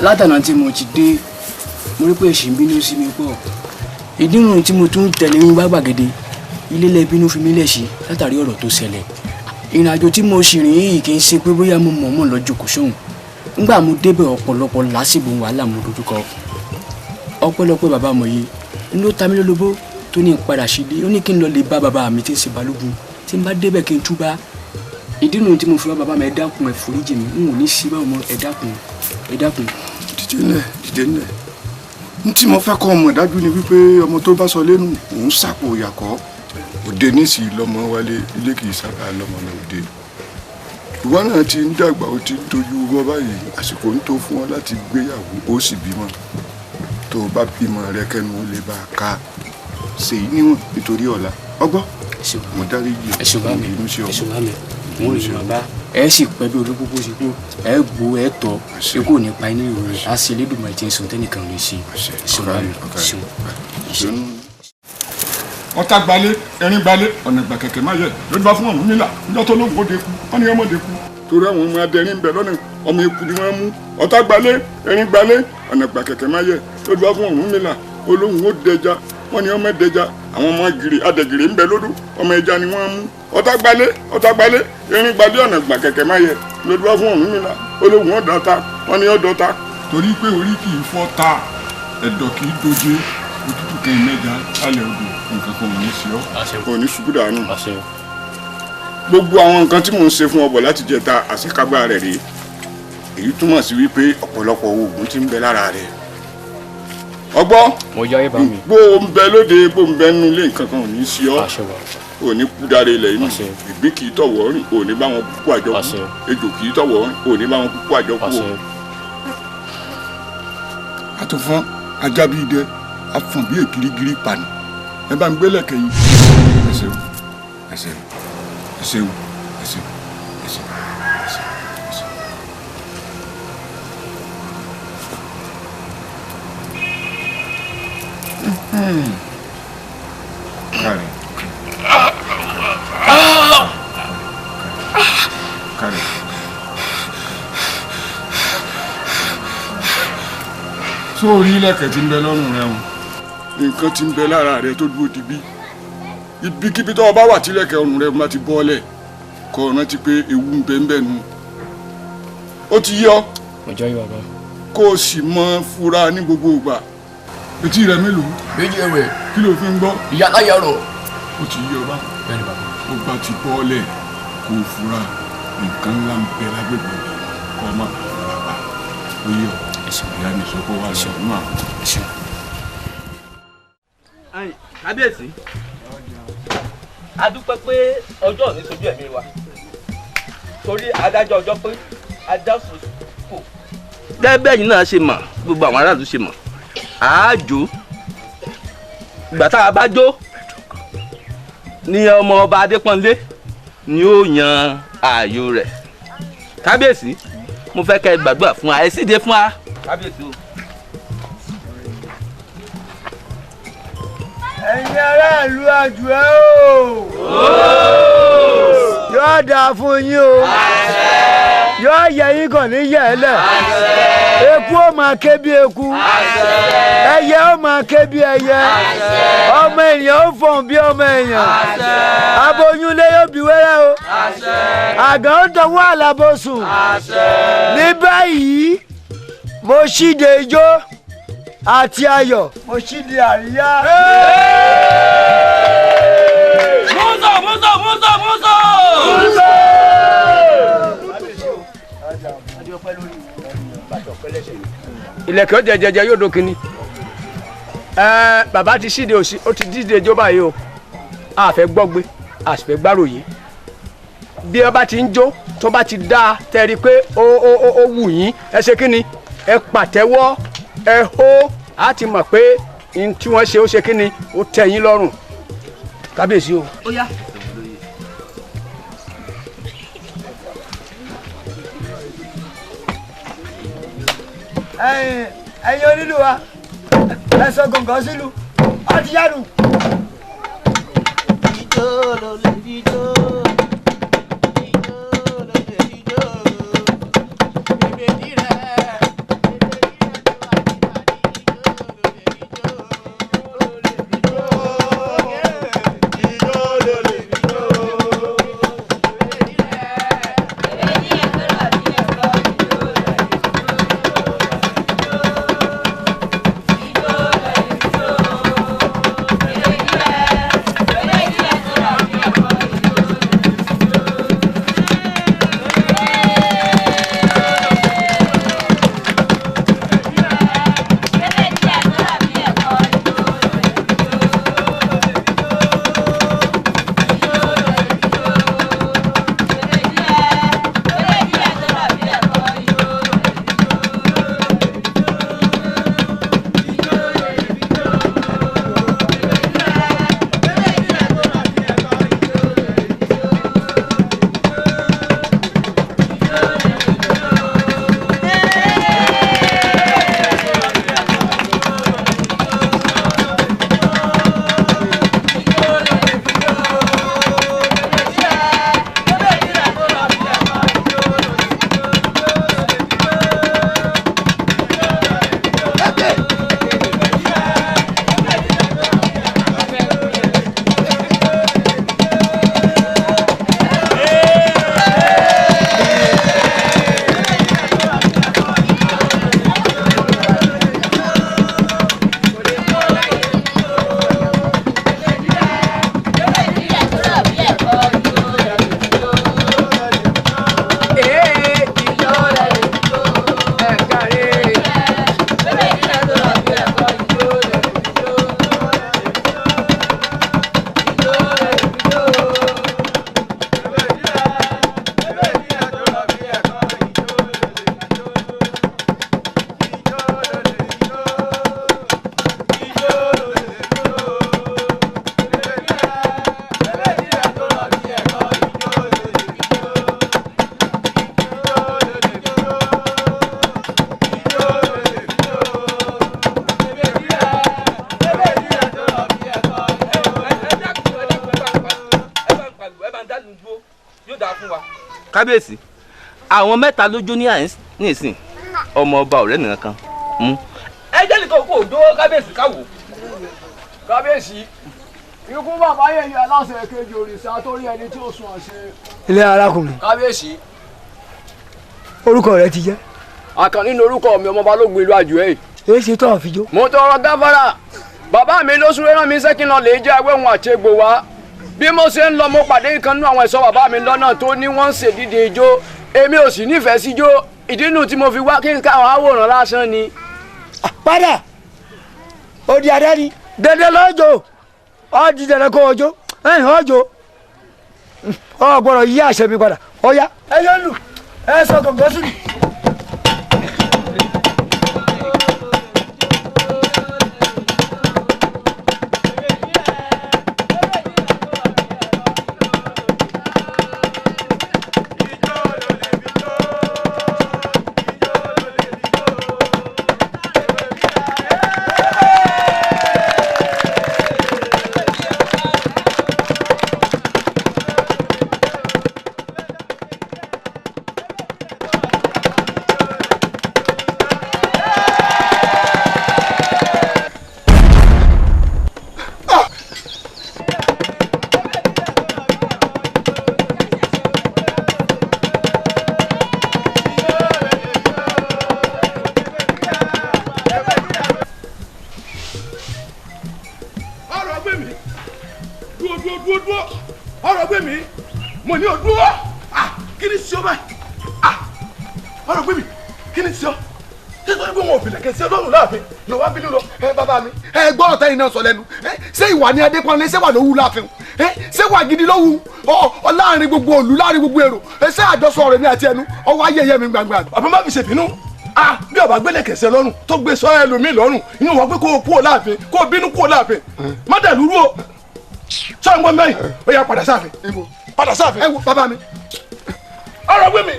Látànà tí mo ti dé mo rí pé èsì ń bínú sí mi pọ̀ ìdí nìyí tí mo tún tẹ̀lé ń wá gbàgede ilé lẹ́bínú fi mí lẹ̀ sí látàrí ọ̀rọ̀ tó ṣẹlẹ̀. Ìrìn àjò tí mo sì rìn yìí kì í ṣe pé bóyá mo mọ̀ọ́mọ̀ lọ jókòó sóhun. Nígbà mo débẹ̀ ọ̀pọ̀lọpọ̀ lásìgbò wàhálà mo dojúkọ. Ọpẹ́lọpẹ́ bàbá mọ̀ yìí ń ló ta mí lólobó tó ní padà sílé ó ní kí n lọ lè bá bàbá mi tí ń ṣe balógun tí n bá débẹ̀ kí n túbá. Ìdí nu tí mo fi wá bàbá mi ẹ dákun ẹ foríjì mi n ò ní sí báwo mọ ẹ dákun ẹ dákun. Dìde ńlẹ̀ dìde ńlẹ̀ n tí mo fẹ́ kọ́ ọmọ dájú ni wípé ọmọ tó bá sọ lẹ́nu òun sàpò ìyàkọ́ òde nísìnyí lọmọ wálé ilé kìí sábà lọmọ lọ òde ìwọ náà ti ń dàgbà ó ti ń dojú wọ báyìí àsìkò ń tó fún ọ láti gbéyàwó ó sì bímọ tó o bá bímọ rẹ kẹnu ó lè bá a ká ṣèyí níwọ̀n nítorí ọ̀la ọgbọ́ mo dárí yìí ẹ̀sùn bá mi ẹ̀sùn bá mi mo rí bàbá ẹ sì pẹ́ bí olúkúkú sí kú ẹ gbó ẹ tọ́ ikú ò ní pa inú ìrò rẹ̀ á sì Elédùmarè tí ń sùn tẹ́nìkan ò ní sí ẹ̀sùn bá mi ẹ̀sùn. Ọ̀tá gbalé erin gbalé ọ̀nà ìgbà kẹ̀kẹ́ má yẹ lójú bá fún Ọ̀rúnmìlà níjọ́ tó lóhùn ó de kú wọ́n ní ọmọ de kú torí àwọn ọmọ adẹrin ń bẹ lọ́nà ọmọ eku ni wọ́n mú. Ọ̀tá gbalé erin gbalé ọ̀nà ìgbà kẹ̀kẹ́ má yẹ lójú bá fún Ọ̀rúnmìlà olóhùn ó dẹja wọ́n ní ọmọ dẹja àwọn ọmọ gírì adẹ̀gìrì ń bẹ lódò ọmọ ẹja ni wọ́n mú. Ọ̀tá gbalé erin gbalé ọ̀nà ìgbà kẹ̀kẹ́ má yẹ lójú bá fún Ọ̀rúnmìlà olóhùn ó dọ̀ta wọ́n ní ó dọ̀ta. Torí pé orí kì í fọ́ ta ẹ̀dọ̀ kì í doje òtútù kan mẹ́ja lálẹ́ odò nǹkan kan ò ní sí ọ ò ní ṣubú dànù. Gbogbo àwọn nǹkan tí mò ń ṣe fún ọ bọ̀ láti jẹta àṣekágbá rẹ̀ rèé. Èyí túmọ̀ sí wípé ọ̀pọ̀lọpọ̀ oògùn ti ń bẹ lára rẹ̀. Ọgbọ́ bó o ń bẹ lóde bó o ń bẹ nínú ilé, nǹkan kan ò ní sí ọ. Ò ní kú dáre ilẹ̀ inú. Ìgbín kì í tọ̀wọ́ rìn, ò ní bá wọn kúkú àjọkú. Ejò kì í tọ̀wọ́ rìn, ò ní bá wọn kúkú àjọkú o. Àtúnfọ́n ajá bíi idẹ, afọ̀n bíi ègirigiri pani. Ẹ bá ń gbé lẹ̀kẹ̀ yìí. Ẹ ṣeun, ẹ ṣeun, ẹ ṣeun, ẹ ṣeun, ẹ ṣeun, ẹ ṣeun, ẹ ṣeun. Káre. Káre. Só o rí ilẹ̀kẹ̀ tí ń bẹ lọ́rùn rẹ o? Nǹkan tí ń bẹ lára rẹ tó dúró di bí. Ibikíbi tó o bá wà tílẹ̀kẹ̀ ọrùn rẹ bá ti bọ́lẹ̀, kó o rántí pé ewu ń bẹ ń bẹ nu. Ó ti yọ. Ọjọ́ yìí bàbá. Kó o sì mọ fura ní gbogbo ìgbà. Etí rẹ mélòó? Méjì ẹ̀wẹ̀. Kí ló fi ń gbọ́? Ìyá láyà rọ̀. Ó ti yọ bá. Bẹ́ẹ̀ni bàbá. Ó bá ti bọ́lẹ̀, kó o fura, nǹkan ńlá ń bẹ lágbègbè rẹ, kó o má bàa fura pa. Ó yọ. Ìyá mi sọ pé wà lọ nínú àwọn. Kábíyèsí, a dúpẹ́ pé ọjọ́ òní sojú ẹ̀mí wa, torí adájọ́ ọjọ́ pé adáṣù kò. Gẹ́gẹ́ bẹ́ẹ̀ yìí náà ṣe mọ̀, gbogbo àwọn aráàlú ṣe mọ̀, àájò ìgbà tá a bá jó ni ọmọ ọba Adépọ́nlé ni ó yan ààyò rẹ̀. Kábíyèsí, mo fẹ́ kẹ́ ẹ gbàdúrà fún wa, ẹ síde fún wa. Kábíyèsí o. Ẹ̀yin aráàlú àjùẹ́ o, yóò dáa fún yín o, yóò yẹ yín kàn ní yẹ̀ẹ́lẹ̀. Eku ó máa ké bí eku, ẹyẹ ó máa ké bí ẹyẹ, ọmọ èèyàn ó fọ̀n bí ọmọ èèyàn, aboyúnlé yóò bí wẹ́rẹ́ o, àgàn ó dánwó àlàbòsùn. Ní báyìí mo ṣíde ijó àti ayọ̀, mo ṣíde àríyá. Músò músò músò músò. Músò. Ìlẹ̀kẹ̀ ó jẹjẹjẹ yóò dó kínní. Bàbá ti ṣíde òsì, ó ti díje ijó báyìí o. A fẹ́ gbọ́gbe, a sì fẹ́ gbáròyé. Bí ẹ bá ti ń jó, tó bá ti dáa, tẹ́ rí i pé ó wù yín, ẹ ṣe kínni, ẹ pàtẹ́wọ́, ẹ hó, a ti mọ̀ pé n tí wọ́n ṣe ó ṣe kínni, ó tẹ́ yín lọ́rùn. Kábíyèsí o. Ó yá. Ẹ̀yin onílù wa, ẹ sọ gọ̀ǹgọ̀ sílùú, ó ti yánu. Ijó ló lè ijó, ijó ló lè ijó, bèbèdí rẹ̀. Ijó. Kábíyèsí, àwọn mẹ́ta ló jó ní nísìn, ọmọ ọba ọ̀rẹ́ nìkan kan mú. Ẹ jẹ́ nìkan kó o jó kábíyèsí káwò. Kábíyèsí, ikú bàbá yẹ̀yẹ́ aláṣẹ kejì òrìṣà torí ẹni tí ó sùn àṣẹ. Ilé arákùnrin. Kábíyèsí. Orúkọ rẹ ti jẹ́. Àkànní ni orúkọ mi, ọmọ Balógun ìlú Àjùẹ́. Èyí ṣe tó àfijó. Mo tọrọ gáfárà. Bàbá mi ló súré rán mi sẹ́kìn lọ lè jẹ́ awéhun àti egbò wá. Bí mo ṣe ń lọ, mo pàdé ìkan nínú àwọn ẹ̀ṣọ́ bàbá mi lọ́nà tó ní wọ́n ń ṣèdíje ijó. Èmi ò sì nífẹ̀ẹ́ sí ijó. Ìdí nù tí mo fi wá kí n káwọn àwòrán lásán ni. Padà, ó di adáni dandan lọ́jọ́ ó di dandan kó ọjọ́ ọjọ́ ọ gbọ́dọ̀ yí àṣẹ mi padà ọ̀ya. Ẹ yọ lù ẹ sọ gọ̀ǹgọ̀ sùn. Ẹ gbọ́dọ̀ tẹ́yìn náà sọ lẹ́nu. Ṣé ìwà ni Adépọ́nlé, ṣé wà ló wù láàfin? Ṣé wà gidi ló wù ọ láàrin gbogbo òlù, láàrin gbogbo èrò? Ṣé àjọsọ ọ̀rẹ́ mi àti ẹnu ọwọ́ ayẹyẹ mi gbangba. Bàbá má fi ṣèbínú. Bí ọba gbélé kẹsẹ̀ lọ́rùn tó gbé sọ ẹlòmíì lọ́rùn, inú wọn pé kó o kú o láàfin, kó o bínú kú o láàfin. Má dẹ̀ lúrú o. Sọ ń gbọ́ mẹ́rin, ó yá padà sáàfin. Padà sáàfin. Ẹ wo bàbá mi. Ọ̀rọ̀ gbé mi.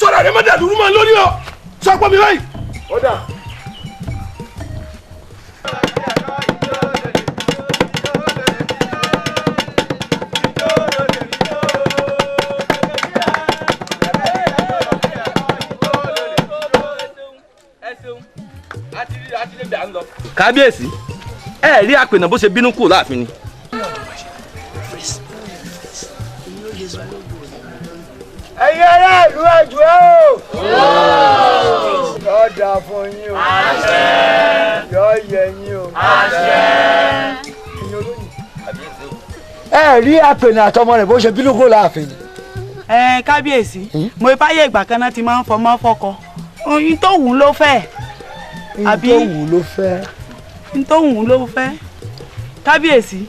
Sọ̀rọ̀ rẹ má dẹ̀ lúrú mọ́ lórí o. Sọ pé mi báyìí. Ó dà. Kábíyèsí, ẹ rí àpènà bó ṣe bínú kù láàfin ni. Ẹ̀yin aráàlú Àjùẹ́ o. Yóò dáa fún yín o. Yóò yẹ yín o. Ẹ rí àpènà àtọmọ rẹ̀ bó ṣe bínú kù láàfin ni. Ẹ kábíyèsí, mo fáyé ìgbà kan náà ti máa ń fọmọ fọkọ. Oyin tó wù ú ló fẹ́. Àbí tó wù ú ló fẹ́. N tó wù ú ló fẹ́. Kábíyèsí,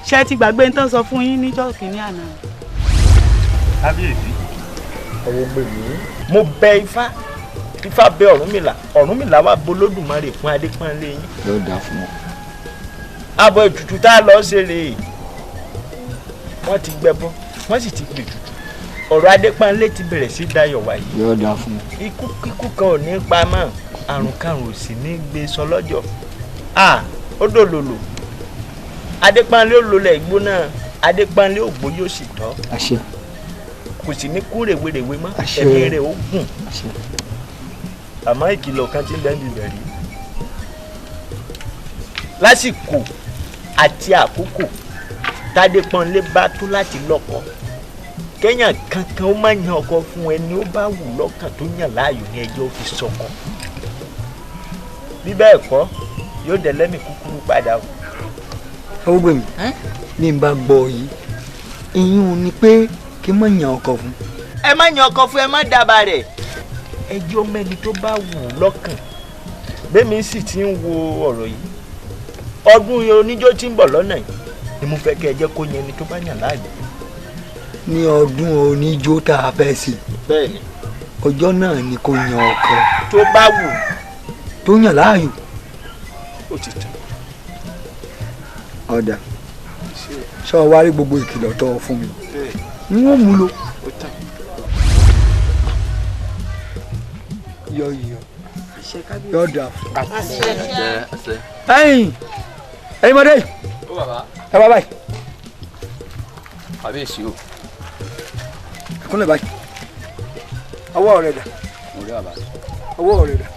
ṣé ti gbàgbé n tán sọ fún yín níjọ́ kìíní àná. Kábíyèsí, ọwọ́ gbè mí. Mo bẹ Ifá, Ifá bẹ Ọ̀rúnmìlà, Ọ̀rúnmìlà wá bolódùmarè fún Adépọ́nlé yín. Yóò dáa fún wọn. Abọ́ ètùtù tá a lọ ṣe rèé. Wọ́n ti gbẹbọ, wọ́n sì ti gbètùtù. Ọ̀rọ̀ Adépọ́nlé ti bẹ̀rẹ̀ sí dayọ̀ wáyé. Yóò dáa fún wọn. Ikú kíkú kan ò ní pa mọ́, àrùn karùn ò sì ní gbé sọ lọ́jọ́. Ó dòlòlò. Adépọ́nlé ó lolẹ̀ ìgbóná, Adépọ́nlé ògbó yóò sì tọ́. Àṣẹ. Kò sì ní kú rèwerèwe mọ́, ẹ̀mí rẹ̀ ó gùn. Àmọ́ ìkìlọ̀ kan ti ń bẹ́ẹ̀ bíbẹ̀ rí. Lásìkò àti àkókò tádépọ́nlé bá tó láti lọ́kọ, kéèyàn kankan ó má yan ọkọ fún ẹni ó bá wù lọ́kàn tó yàn láàyò ní ẹjọ́ fi sọkọ. Bí bẹ́ẹ̀ kọ́, yóò dẹ̀ lẹ́mìí kúkúrú padà o. Ọwọ́ gbèmí ní n bá gbọ́ yìí, ìyún ni pé kí n má yan ọkọ fún. Ẹ má yan ọkọ fún, ẹ má dábàá rẹ̀. Ẹjọ́ mẹ́ni tó bá wù ú lọ́kàn. Bẹ́ẹ̀mi sì ti ń wo ọ̀rọ̀ yìí. Ọdún oníjó tí ń bọ̀ lọ́nà yìí ni mo fẹ́ kẹ́ ẹ jẹ́ kó yan ẹni tó bá yàn láàyò. Ní ọdún oníjó tá a fẹ́ ṣe. Bẹ́ẹ̀ni. Ọjọ́ náà ni kó yan ọkọ. Tó bá wù. Tó yàn láàyò. Ó ti tán. Ọ̀dà, ṣé o wá rí gbogbo ìkìlọ̀ tó o fún mi? N ó mú lò. Yọ yọ yọ dà fún. Ẹ̀yin ẹ̀yin mọ̀dé ẹ bá báyìí. Kábíyèsí o. Ẹkúnlẹ̀ báyìí. Ọwọ́ rẹ̀ dà. Ọwọ́ rẹ̀ dà.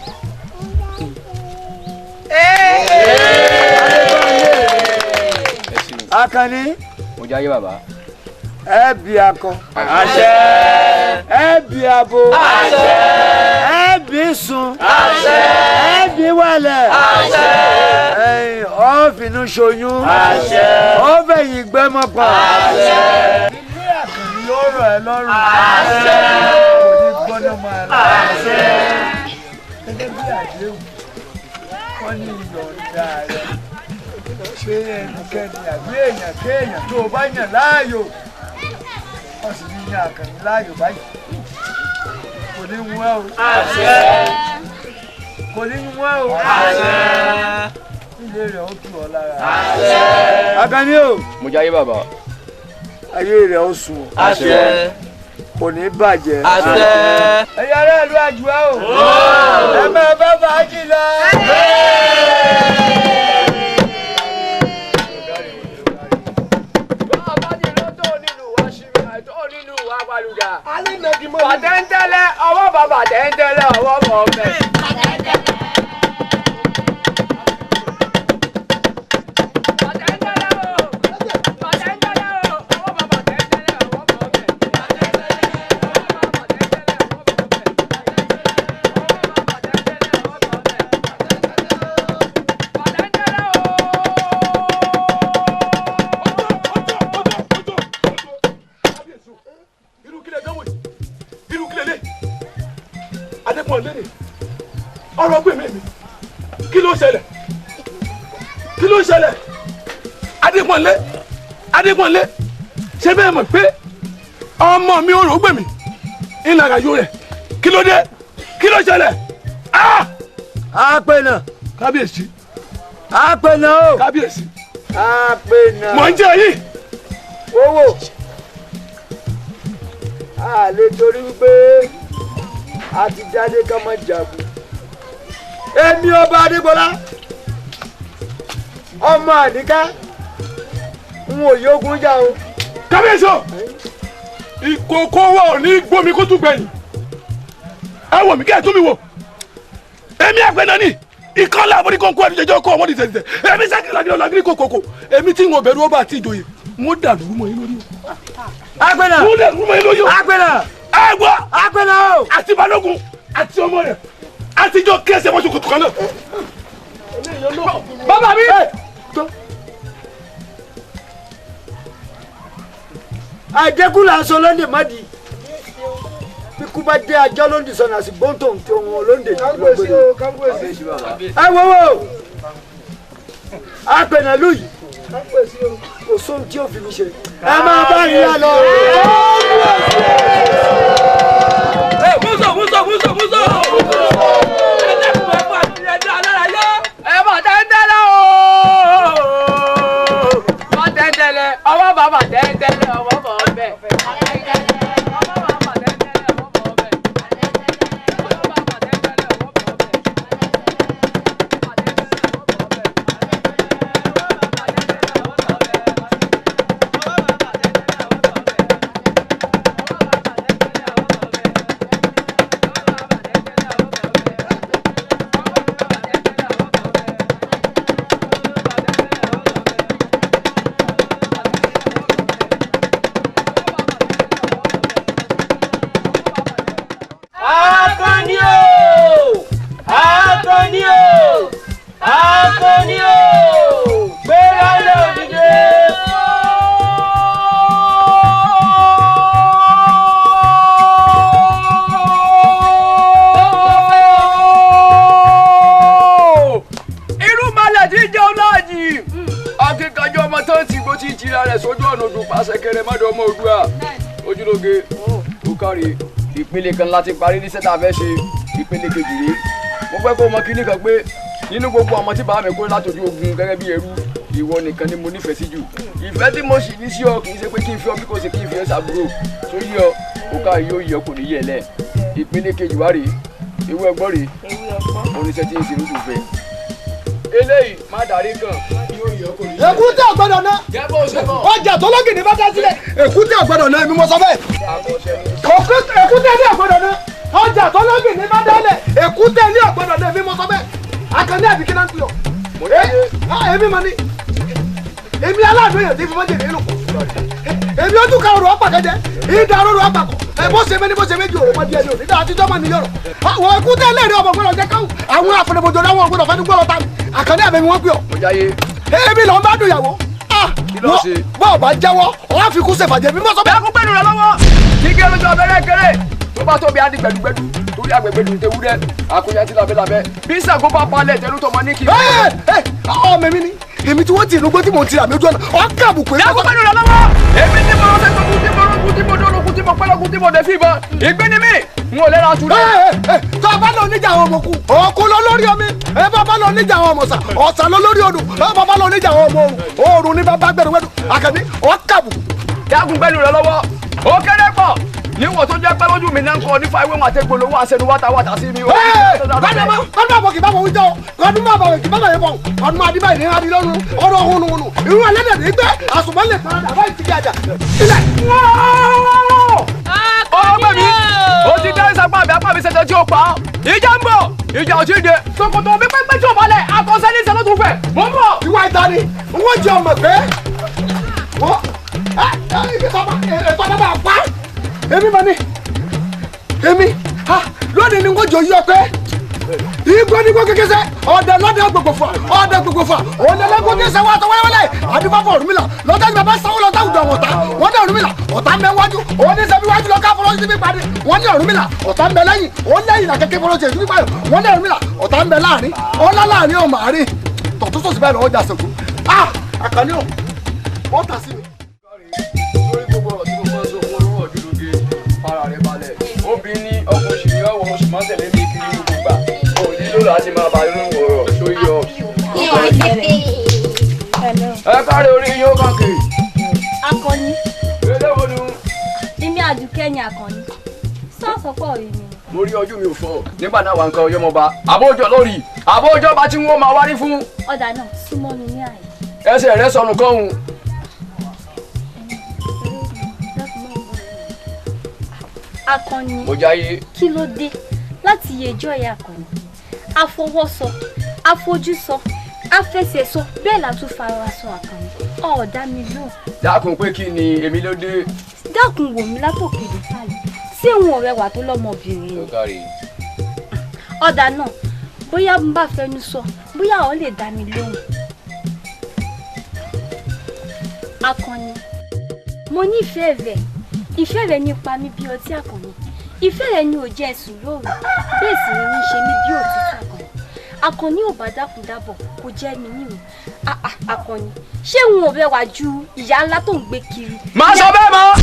Akànní. Mo jáyé bàbá. Ẹ bí akọ. Àṣẹ. Ẹ bí abo. Àṣẹ. Ẹ bí sun. Àṣẹ. Ẹ bí wàlẹ̀. Àṣẹ. Ẹ̀yin ọ̀fìnú ṣoyún. Àṣẹ. Ọ̀fẹ̀yìn gbẹ́mọ̀pọ̀. Àṣẹ. Ilé Àkànní yóò rọ̀ ẹ́ lọ́rùn. Àṣẹ. Kò ní gbọ́dọ̀ máa lọ. Àṣẹ. Gẹ́gẹ́ bí àdéhùn, wọ́n ní ìyọ̀ǹda rẹ̀ pé ẹnikẹ́ni àbí èèyàn kéèyàn tó o bá yàn láàyò, wọ́n sì ní yan Àkànní láàyò báyìí. Kò ní mú ẹ o. Àṣẹ. Kò ní mú ẹ o. Àṣẹ. Ilé rẹ̀ ó tù ọ́ lára. Àṣẹ. Àkànní o. Mo jáyé bàbá. Ayé rẹ̀ ó sùn. Àṣẹ. Kò ní bàjẹ́. Àṣẹ. Ẹ̀yin ará ìlú Àjùwá o. Ẹ máa bá fàájì lọ. Bàtẹ́ńtẹ́lẹ̀ ọwọ́ bàbà tẹ́ńtẹ́lẹ̀ ọwọ́ bọ̀ ọbẹ̀. Ọ̀rọ̀ gbé mi kí ló ṣẹlẹ̀? Kí ló ṣẹlẹ̀? Adékúnlé, Adékúnlé, ṣé bẹ́ẹ̀ mọ̀ pé ọmọ mi ò rò gbé mi ìlànà yóò rẹ̀? Kí ló dé? Kí ló ṣẹlẹ̀? Àpènà. Kábíyèsí. Àpènà o. Kábíyèsí. Àpènà. Mọ̀ ń jẹ́ yìí. Owó. A lè torí wípé a ti jáde ká má jagun. Èmi ọba Adégbọlá ọmọ Àníká n ò yógun jà o. Kábíyèsí o, ìkòkò wa ò ní gbómi kó tún gbẹ̀yìn. Ẹ wò mí kẹ́ ẹ tún mi wò. Èmi Àpènà ni ìkọlà àbórí kónkó ẹni jẹjọ kó ọmọdé tẹ̀tẹ̀. Èmi sẹ́kìlá ní ọ̀làgírí kòkòkò. Èmi tí ń wọ bẹ̀rù ọba àti ìjòyè. Mo dàlú mọ́ yín lórí o. Àpènà. Mo dàlú mọ́ yín lórí o. Àpènà. Ẹ gbọ́. Àpènà o. Àti Balógun àti ọmọ rẹ̀ àtijọ́ kẹsẹ̀ wọ́n ṣòkòtò kan náà. Bàbá mi. Àjẹkù là ń sọ lóde mọ́dì. Bí kú bá dé ajọ́ lóde sọ̀nà àti gbóǹtò tí òun lóde lọ́gbẹ̀dẹ̀. Ẹ wo wo Àpènà lù yìí kò sóhun tí ó fi mi ṣe. Ẹ máa bá ìyá lọ. Muso muso muso muso. Ẹ dẹ́kun ẹ fún àti ẹ̀dá alára yọ. Ẹ bọ̀ tẹ́ńtẹ́lẹ̀ o. Bọ̀ tẹ́ńtẹ́lẹ̀ ọwọ́ bàbà tẹ́ńtẹ́lẹ̀ ọwọ́ bọ̀ ọbẹ̀. Akànní o! Akànní o! Akànní o! Gbéra lé òdìdé! Irú malẹ̀ tí jẹ́ ọlọ́ọ̀jì. Akíkanjú ọmọ tó ń tìgbó tí tira rẹ̀ sójú ọ̀nà odò pàṣẹ kẹrẹ mọ́dọ̀ ọmọ Oòduà. Ojúlóge, ó kárí ìpele kan láti parí ní sẹ́tà fẹ́ ṣe ìpele kejì rèé. Mo fẹ́ kó o mọ kíní kan pé nínú gbogbo ọmọ tí bàbá mi kó látọjú ogun gẹ́gẹ́ bí ẹrú, ìwọ nìkan ni mo nífẹ̀ẹ́ sí jù. Ìfẹ́ tí mo sì ní sí ọ kì í ṣe pé kí n fi ọ bí kò ṣe kí n fi ẹ ṣàbúrò. Tó yí ọ, ó kárí yóò yẹ kò ní yẹ lẹ̀. Ìpele kejì wá rèé, ewu ẹgbọ́n rèé, oníṣẹ́ tí ń ṣe lóṣù fẹ́. Eléyìí má darí kan yóò Èkúté ò gbọ́dọ̀ ná. Ọjà tó lọ́gìnì bá dá sílẹ̀. Èkúté ò gbọ́dọ̀ ná, èmi mo sọ bẹ́ẹ̀. Èkúté ní ò gbọ́dọ̀ ná. Ọjà tó lọ́gìnì bá dálẹ̀. Èkúté ní ò gbọ́dọ̀ ná, èmi mo sọ bẹ́ẹ̀. Àkànní àbí kí náà ń pè ọ́? Èmi mọ̀ ni. Èmi aláàánú èèyàn tí fi mọ́jèlé nínú kù. Èmi ojú ka ọ̀rọ̀ ọ̀pàkẹ́jẹ́, ìdá ọ̀rọ̀ ọ̀pàkọ̀. Bó ṣe méní bó ṣe méjì òrò mọ́dí ẹni òní dáa àtijọ́ mọ́ ni yọ̀rọ̀. Àwọn èkúté ẹlẹ́rìí ọmọ gbọ́dọ̀ jẹ́ káwọn àwọn àfẹnubọ̀jọ̀ náà wọn gbọ́dọ̀ fẹ́ni gbọ́dọ̀ ta mi. Àkànní àbẹ̀mí wọ́n pè ọ́. Èmi lọ bá dùn ìyàwó. Bọ́ọ̀ bá jẹ́wọ́, ọ̀hún fi kú ṣèfàjẹ́ bí mo sọ bẹ́ẹ̀. Dákun pẹ̀lú rẹ lọ́wọ́. Kí kí ẹlòjọ́ abẹ́rẹ́ kéré. Tó bá tóbi á di gbẹ̀dúgbẹ̀dú. Torí àgbẹ̀gbẹ̀dù ń tewúrẹ́. Àkóyá ti labẹ́labẹ́. Bí Ṣàngó bá palẹ̀ tẹnu tọmọ ní kí. Ọmọ mi ni èmi tí wọ́n ti inú gbó tí mò ń tira mi ojú ọ̀nà ọ̀ kàbùkù. Dákun pẹ̀lú rẹ lọ́wọ́. Èmi tí mo ránṣẹ́ tó kú tí mo rúkú tí mo dólókú tí mo pẹ́lọ́kú tí mo dé fìbọn. Ìgbín ni mí, n ò lẹ́ra aṣọ. Tó a bá lọ níjà àwọn ọmọ kú, òkú lọ lórí omi. Ẹ bá bá lọ níjà àwọn ọmọ sà, ọ̀sà lọ lórí odò. Ẹ bá bá lọ níjà àwọn ọmọ òrùn, òrùn ní bàbá gbẹdùgbẹdù. Àkànní ọ̀ kàbùkù. Dákun pẹ̀lú rẹ lọ́wọ́. Ó kéré pọ̀. Níwọ̀n tó jẹ́ pé lójú mi náà ń kọ́ nífa ìwé wọn àti gbòòlò wọn àṣẹnu wátawàtà sí mi. Kọ́dún àbọ̀ kì bá wọ̀ wíjọ́ kọ́dún bá bọ̀ kì bá bọ̀ yẹ bọ̀ kọ́dún máa díbà ìrìn àdí lọ́rùn ọ̀rọ̀ hùnùhùnù irú ẹlẹ́dẹ̀ ní gbẹ́ àsùnmọ́ lè fara dà báyìí ti di àjà. Ilẹ̀. Ọgbẹ́ mi, o ti dá ìsapá àbí apá mi ṣẹ̀ṣẹ̀ tí o pa ọ́. Ìjà ń bọ̀, ìjà ò tí ì dé. Ṣòkòtò mi pẹ́pẹ́ tí o balẹ̀, àkọsẹ́ ní ìṣẹ́ ló tún fẹ̀. Mo ń bọ̀. Ìwà ìta ni, n ó jẹ ọmọ pé wọ́n ètò ọba bá pa èmi mọ̀ ni èmi lónìí ni n kò jọ yí ọ pé igbó ní gbó kékeré ọdẹ lọdẹ gbogbo fà ọdẹ gbogbo fà òlẹlẹgbó kékeré wà tó wẹlẹwẹlẹ àdúgbò Ọ̀rúnmìlà lọtẹ ní bàbá sáwọ lọtẹ àwùjọ ọ̀tá wọn dẹ Ọ̀rúnmìlà ọ̀tá ń bẹ wájú òun ní sẹbi wájú lọ ká fọlọ sí pípadì wọn ní Ọ̀rúnmìlà ọ̀tá ń bẹ lẹ́yìn òun lẹ́yìn làkẹkẹ fọlọ sí pípadì wọn ní Ọ̀rúnmìlà ọ̀tá ń bẹ láàrin ọlá láàrin ọmọ àárín tọ̀tún sọ̀sì báyìí lọ́wọ́ jà sọ̀kú ah Àkànní ò wọ́n tà sí mi. Lórí gbogbo ọ̀rọ̀ tí mo fọ́ sọ fún olówó ọ̀dúnlóge fara rẹ̀ balẹ̀ obìnrin ọkùnrin sì ní ọwọ́ oṣù máa tẹ̀lé mi kiri ní gbogbo ìgbà òní ló láti máa bá irú ọ̀rọ̀ tó yọ. Ẹ káre orí yóò kàn kì. Akànní. Eléwo nu. Èmi Àdùkẹ́ ni Akànní. Sọ́ọ̀sọ̀ pọ̀ rí mi. Mo rí ojú mi ò fọ́ nígbà náà wà nǹkan ọyọ́mọba àbójọ lórí àbójọ bá tí wọ́n máa wárí fún. Ọ̀dà náà súnmọ́ mi ní àyè. Ẹsẹ̀ rẹ sọnù kọ́hún. Akànní. Mo jáyé. Kí ló dé láti yẹ ẹjọ́ ìyá Akànní? Afọwọ́sọ, afojúsọ, afẹsẹ̀sọ, bẹ́ẹ̀ la tún fara sọ Akànní. Ọ̀ dá mi lóhùn. Dákun pé kí ni èmi ló dé? Dákun wò mí látòkè dé sàlẹ̀. Ṣé òun ọ̀rẹ́ wà tó lọ́mọbìnrin ni? Ọ̀dà náà, bóyá mo bá fẹnu sọ, bóyá ọ̀ lè dá mi lóhùn. Akànní, mo nífẹ̀ẹ́ rẹ̀. Ìfẹ́ rẹ nípa mi bí ọtí Àkànní. Ìfẹ́ rẹ ni ò jẹ́ ẹ̀sùn lóru, bẹ́ẹ̀ sì ni ní ṣe mí bí òtútù Àkànní. Àkànní ò bá dákun dábọ̀, kò jẹ́ mi níwò. Àkànní, ṣé òun ò rẹwà ju ìyá ńlá tó ń gbé kiri? Má sọ bẹ́ẹ̀ mọ́!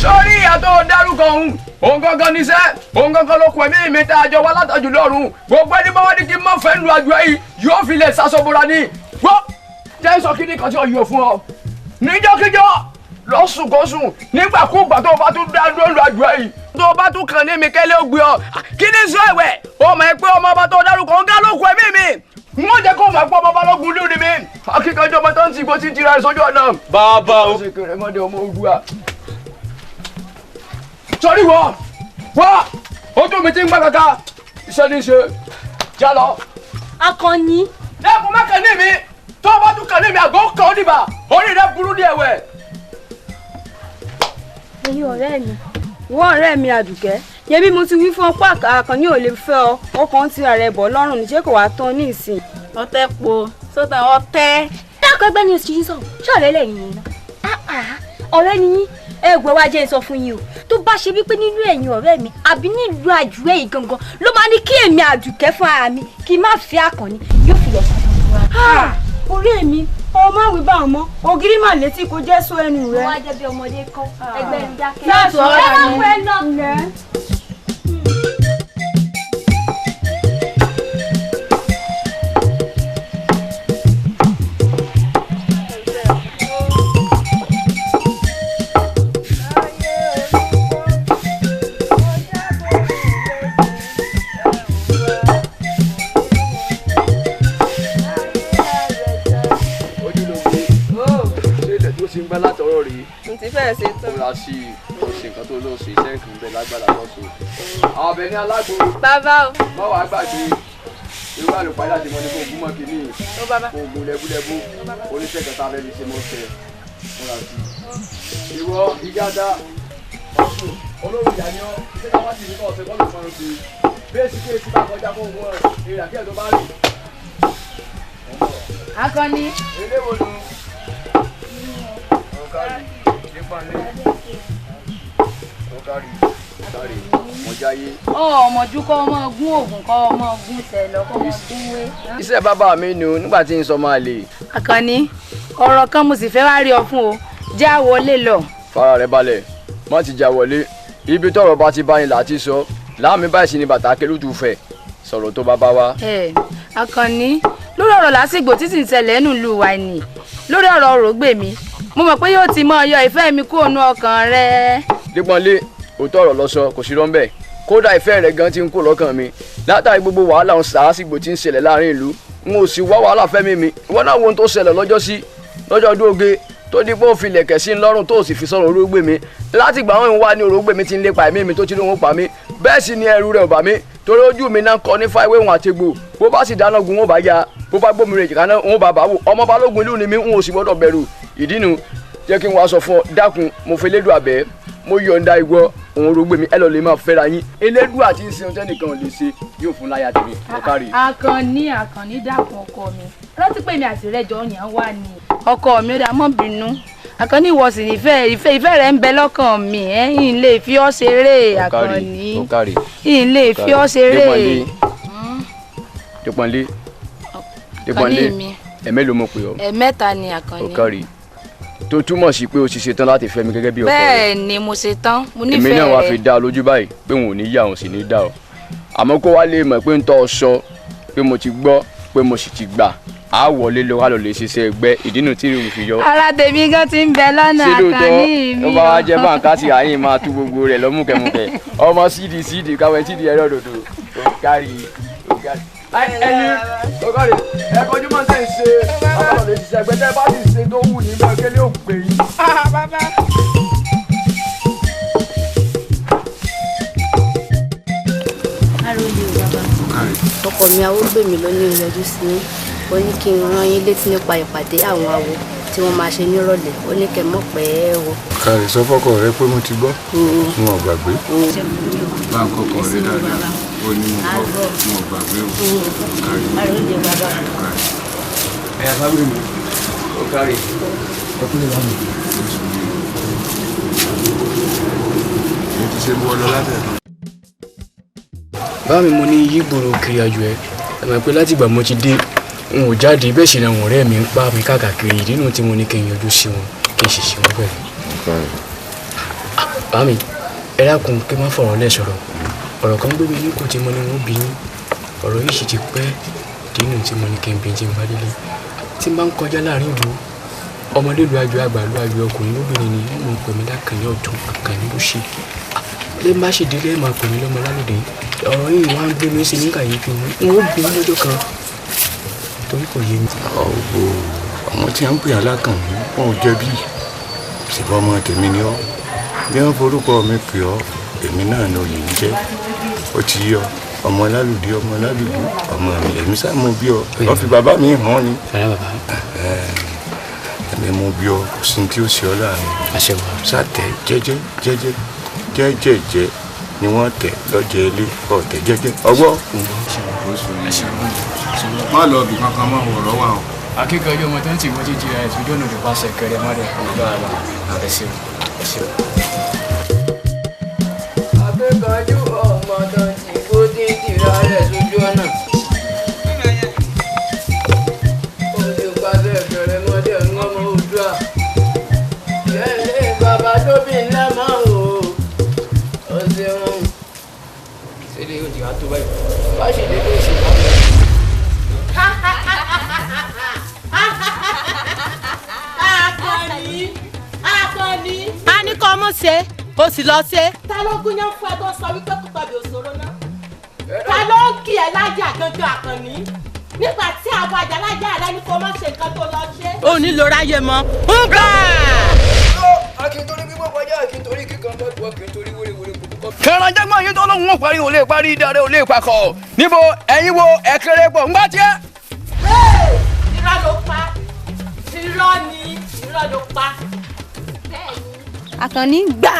Sórí ìyá tó dárúkọ òun, òun gangan níṣẹ́, òun gangan ló kù ẹ̀mí mi tá a jọ wá látọ̀jú lọ́rùn. Gbogbo ẹni bá wá ní kí n má fẹ́ lu àjọ yìí, yóò fi lè sasọ́bora ní. Wọ́n jẹ́ sọ kí ni kan tí ò yọ fún ọ. Níjọ́kíjọ́ lọ́sùnkọ́sùn nígbàkúgbà tó o bá tún dá dúró lu àjọ yìí tó o bá tún kàn ní mi kẹ́lẹ́ ó gbé ọ kí ni sọ ẹ̀wẹ̀ o mọ̀ ẹ́ pé ọmọ ọba tó dárúkọ ń gá lóko ẹ̀mí mi n ó jẹ́ kó o mọ̀ pé ọmọ balógun lórí mi akíkanjú ọmọ tó ń tìgbó tí ń tira ẹ̀ sójú ọ̀nà. Bàbá o. ṣe kéré mọ́dé ọmọ Oòduà. Sọrí wọ wọ ojú mi ti ń gbà kàkà iṣẹ́ ní í ṣe já lọ. Akànní. Lẹ́kùn má kàn ní mi tó o bá tún kàn ní mi àgọ́ kan ó dìbà orí rẹ burú ní ẹ̀wẹ̀. Ẹ̀yin ọ̀rẹ́ mi. Wọ́n ọ̀rẹ́ mi Àdùkẹ́, yẹbí mo ti wí fún ọ pé Àkànní ò lè fẹ́ ọ, ọkàn ti rà rẹ bọ̀ lọ́rùn níṣẹ́ kò wá tán ní ìsìn. Ọ̀tẹ̀ po, sọ́tà ọ̀tẹ̀. Dákọ̀ ẹgbẹ́ ni oṣù yìí sọ̀rọ̀, ṣé ọ̀rẹ́ lẹ́yìn yìí náà? Ọ̀rẹ́ ni yín, ẹ̀gbọ́n wa jẹ́ sọ fún yín o. Tó bá ṣe wípé nínú ẹ̀yin ọ̀rẹ́ mi, àbí nílùú àjùwẹ̀ yìí gangan ló máa ní kí èmi Àdùkẹ́ fún ara mi kí n má fẹ́ Àkànní, yóò fi lọ sọ́dọ̀. Ọ̀rẹ́ mi, ọmọ àwí bá ọmọ, ògiri mà létí kò jẹ́ sọ ẹnu rẹ. Wọ́n á jẹ́ bí ọmọdé kọ́, ẹgbẹ́ ń dákẹ́. Láti ọ̀rẹ́ mi. Ẹ má pẹ́ lọ. pẹ́ látọ̀rọ̀ rèé. N ti fẹ́ ṣe tán. Múra sí i, kò sí nǹkan tó lọ sí iṣẹ́ nǹkan bẹ́ẹ̀ lágbára lọ́sọ̀. Àwọn ọbẹ̀ ní alágbo. Bàbá o. Má wàá gbàgbé irú àlùpàá láti mọ ní kó gún mọ́ kínní. Kó gún lẹ́búlẹ́bú. Oníṣẹ́ kẹta abẹ́ mi ṣe mọ́ ṣe. Múra sí i. Ìwọ ìgáda ọ̀sùn olórí ìyá ni ọ́. Iṣẹ́ ká wá sí ìdíkọ̀ ọ̀sẹ̀ kọ́ ló fọ́n sí i. Bẹ́ẹ̀ sì kí etí bá kọjá fún òun ìrìn àkíyè tó bá rìn. Akọni. Eléwo nu. Ọ̀kárì nípanlé. Ọ̀kárì ọ̀kárì mọ̀jáyé. Ọmọjú kọ́ ọmọ gún oògùn kọ́ ọmọ gún tẹ̀ lọ kọ́ ọmọ gún wé. Iṣẹ́ bàbá mi nu nígbà tí n sọ máa lè. Akànní, ọ̀rọ̀ kan mo sì fẹ́ wá rí ọ fún o, já wọlé lọ. Fara rẹ balẹ̀, má ti já wọlé. Ibi tọ́rọ̀ bá ti bá ni là á ti sọ. Láàmì báyìí sì ni bàtà kẹlútu fẹ̀ sọ̀rọ̀ tó bá bá wa. Ẹ Akànní, lórí ọ̀rọ̀ lásìgbò tí sì ń ṣẹlẹ̀ nù lù wá ni lórí ọ̀rọ̀ Òrógbèmí mo mọ̀ pé yóò ti mọ ọyọ ìfẹ́ mi kúrò nú ọkàn rẹ. Dípọ́nlé òótọ́ ọ̀rọ̀ lọ sọ kò sí rọ́ńbẹ́ kódà ìfẹ́ rẹ̀ gan ti ń kó lọ́kàn mi látàrí gbogbo wàhálà ń sàásìgbò tí ń ṣẹlẹ̀ láàrin ìlú n ò sì wá wàhálà fẹ́mi mi ìwọ náà wo ohun tó ṣẹlẹ̀ lọ́jọ́ sí lọ́jọ́ ọdún oge tó ní pé ó fi lẹ̀kẹ̀ sí lọ́rùn tó sì fi sọ̀rọ̀ Òrógbèmí láti ìgbà wọn wá ní Òrógbèmí ti ń lépa ẹ̀mí mi tó ti lóun pa mí bẹ́ẹ̀ sì ni ẹrù rẹ̀ ò bà mí torí ojú mi náà kọ ní fáìwé òun àtegbò bó bá sì dáná gun wọn bá ya bó bá gbómi rẹ̀ jìkà náà wọn bá bá wò ọmọ balógun ìlú ni mí n ò sì gbọ́dọ̀ bẹ̀rù ìdí nu jẹ́ kí n wá sọ fún ọ dákun mo fi elédùn àbẹ́ mo yọ̀ǹda ìwọ òun Òrógbèmí ẹ lọ lè máa fẹ́ra yín elédùn àti ìsìn tẹ́nìkan lè ṣe yóò fún láyà tèmi ọ̀kárì. Akànní Akànní dákun ọkọ mi rántí pé mi àti rẹ jọ yàn wá ni ọkọ mi ó dá mọ́ bínú Akànní ìwọ sì nífẹ̀ẹ́ ìfẹ́ ìfẹ́ rẹ ń bẹ lọ́kàn mi ẹ̀ ń lè fi ọ́ ṣeré Akànní ń lè fi ọ́ ṣeré. Dípọ̀nlé Dípọ̀nlé ẹ̀mélòó mo pè ọ́. Ẹ̀mẹ́ta ni Akànní. Ọ̀kárì tó túmọ̀ sí pé o ti ṣetán láti fẹ́ mi gẹ́gẹ́ bí ọkọ rẹ. Bẹ́ẹ̀ ni mo ṣetán mo nífẹ̀ẹ́ rẹ. Èmi náà wàá fi dá ọ lójú báyìí pé òun ò ní yà òun sì ní dá ọ àmọ́ kó wá lè mọ̀ pé ń tọ́ ọ sọ pé mo ti gbọ́ pé mo sì ti gbà á wọlé lọ wá lọ lè ṣiṣẹ́ ẹgbẹ́ ìdínú tí ìrù fi yọ. Ara tèmi gan ti ń bẹ lọ́nà Akànní mi. Ó bá wá jẹ́ báńkà sí àyìn máa tú gbogbo rẹ̀ lọ́mùkẹ́mùkẹ́ ọmọ sídi sídi káwé sídi ẹ̀rọ dòdò òkárì òkárì. Ẹyin òkárì ẹ kọjú mọ́ sẹ́yìn ṣe àwọn lè ṣiṣẹ́ ẹgbẹ́ tẹ́ bá sì ṣe tó wù ní bẹ́ẹ̀ kélé ò pè yín. Ọkọ mi Awógbèmí ló ní ìyọjú sí yín ó ní kí n rán yín létí nípa ìpàdé àwọn awo tí wọ́n máa ṣe nírọ̀lẹ́ ó ní kẹ́ mọ̀ pẹ́ o. Kàrí sọ fọ́kọ rẹ pé mo ti gbọ́ n ò gbàgbé. Bá ń kọ́kọ́ rẹ dáadáa ó ní mo gbọ́ n ò gbàgbé o. Kàrí. Ẹ̀yà sábẹ́ mi ó kárì. Ẹ kúlẹ̀ bá mi. Mo ti ṣe mú ọ lọ látẹ̀. Bá mi mo ní yí gbòòrò kiri àjò ẹ ẹ mọ̀ pé láti ìgbà mo ti dé n ò jáde bẹ́ẹ̀ sì ni àwọn ọ̀rẹ́ mi ń pa mi káàkiri ìdí nu tí mo ní kí n yọjú sí wọn kí n sì ṣe wọn pẹ̀lú. Bá mi ẹ dákun kí n má fọ̀rọ̀ lẹ̀ sọ̀rọ̀ ọ̀rọ̀ kan gbé mi ní kò tí mo ní wọ́n bí yín ọ̀rọ̀ yìí sì ti pẹ́ ìdí nu tí mo ní kí n bí tí n bá délé tí n bá ń kọjá láàrin ìlú ọmọdé lu àjò àgbà lu àjò ọkùnrin lóbìnrin ni wọ́n mọ̀ ń pè mí lákànní ọ̀tún àkànní ló ṣe lè má ṣe délé ẹ̀ máa pè mí lọ́mọ lálùdé ọ̀rọ̀ yìí wá ń gbé mi sí ní kàyéfì n ó bí lọ́jọ́ kan torí kò yé mi. Ọ̀gbọ́ àwọn tí a ń pè alákànní wọn ò jẹ̀bi ṣùgbọ́n ọmọ tèmi ni ọ́ bí wọ́n forúkọ mi pè ọ́ èmi náà ni oyè ń jẹ́ ó ti yọ ọmọ lálùdé ọmọ lálùdé ọmọ mi èmi sá mo bí ọ wọ́n fi bàbá mi hàn ni. Èmi mo bí ọ kò sí tí ó ṣe ọ láàrin sátẹ jẹ́jẹ́ jẹ́jẹ́ jẹ́jẹ́jẹ́ ni wọ́n tẹ̀ lọ́jọ́ ilé ọ̀tẹ̀ jẹ́jẹ́ ọgbọ́. Má lọ ibì kankan mọ́ ọ̀rọ̀ wà o. Akíkanjú ọmọ tó ń tì wọ́n jíjí rẹ̀ sójú ọ̀nà tó pàṣẹ kẹrẹ mọ́lẹ̀ ọ̀gbọ́n ẹ ṣeun ẹ ṣeun. Akíkanjú ọmọ tó ń tì kó tí ń tìra rẹ̀ sójú ọ̀nà. Ó ti pàṣẹ kẹrẹ mọ́lẹ̀ ọmọ Oòduà. Kẹ́lẹ́ bàbá tó bí ńlá máa ń wò ó. Ó ṣeun. Ṣé ilé yóò ti wá tó báyìí? Bá ṣe dé lóṣù kan lọ. Akànní Akànní. A ní kọ́ ọmọ ṣe o sì lọ ṣe. Ta ló gúnyán fún ẹ tó sọ wípé kò tọbi òṣòro náà? Ta ló ń kí ẹ lájà gangan Àkànní? Nígbà tí àwọn àjàlájà rẹ ní kó má ṣe nǹkan tó lọ ṣe. O ní lo ráyè mọ́. Ń gbà! Akíntorí gbígbó kọjá, akíntorí kíkan bọ́ọ̀dù, akíntorí wéréwéré gbogbo. Kẹrànjẹ́gbọ́n yín tó lóun ò parí, ò lè parí, ìdàrẹ́ ò lè pakọ̀. Níbo ẹ̀yin wo ẹ̀kẹ́rẹ́ pọ̀ ńgbà tiẹ̀. Irọ́ ló pa, irọ́ ni, irọ́ ló pa. Àkànní gbà.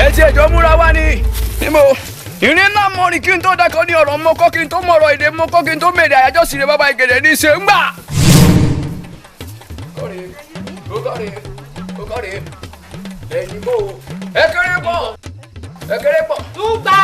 Ẹ ti ẹjọ́ múra wá ni níbo ìrìn ńlá mọ ni kí n tó dákọ ní ọ̀rọ̀ mọ́kọ́ kí n tó mọ̀rọ̀ èdè mọ́kọ́ kí n tó mèdè àyájọ́ sì rè bàbá ìgèdè ní í ṣe ń gbà. Kọ́rè ẹ̀yin bò ó ẹ kéré pọ̀ ẹ kéré pọ̀. Túgbà.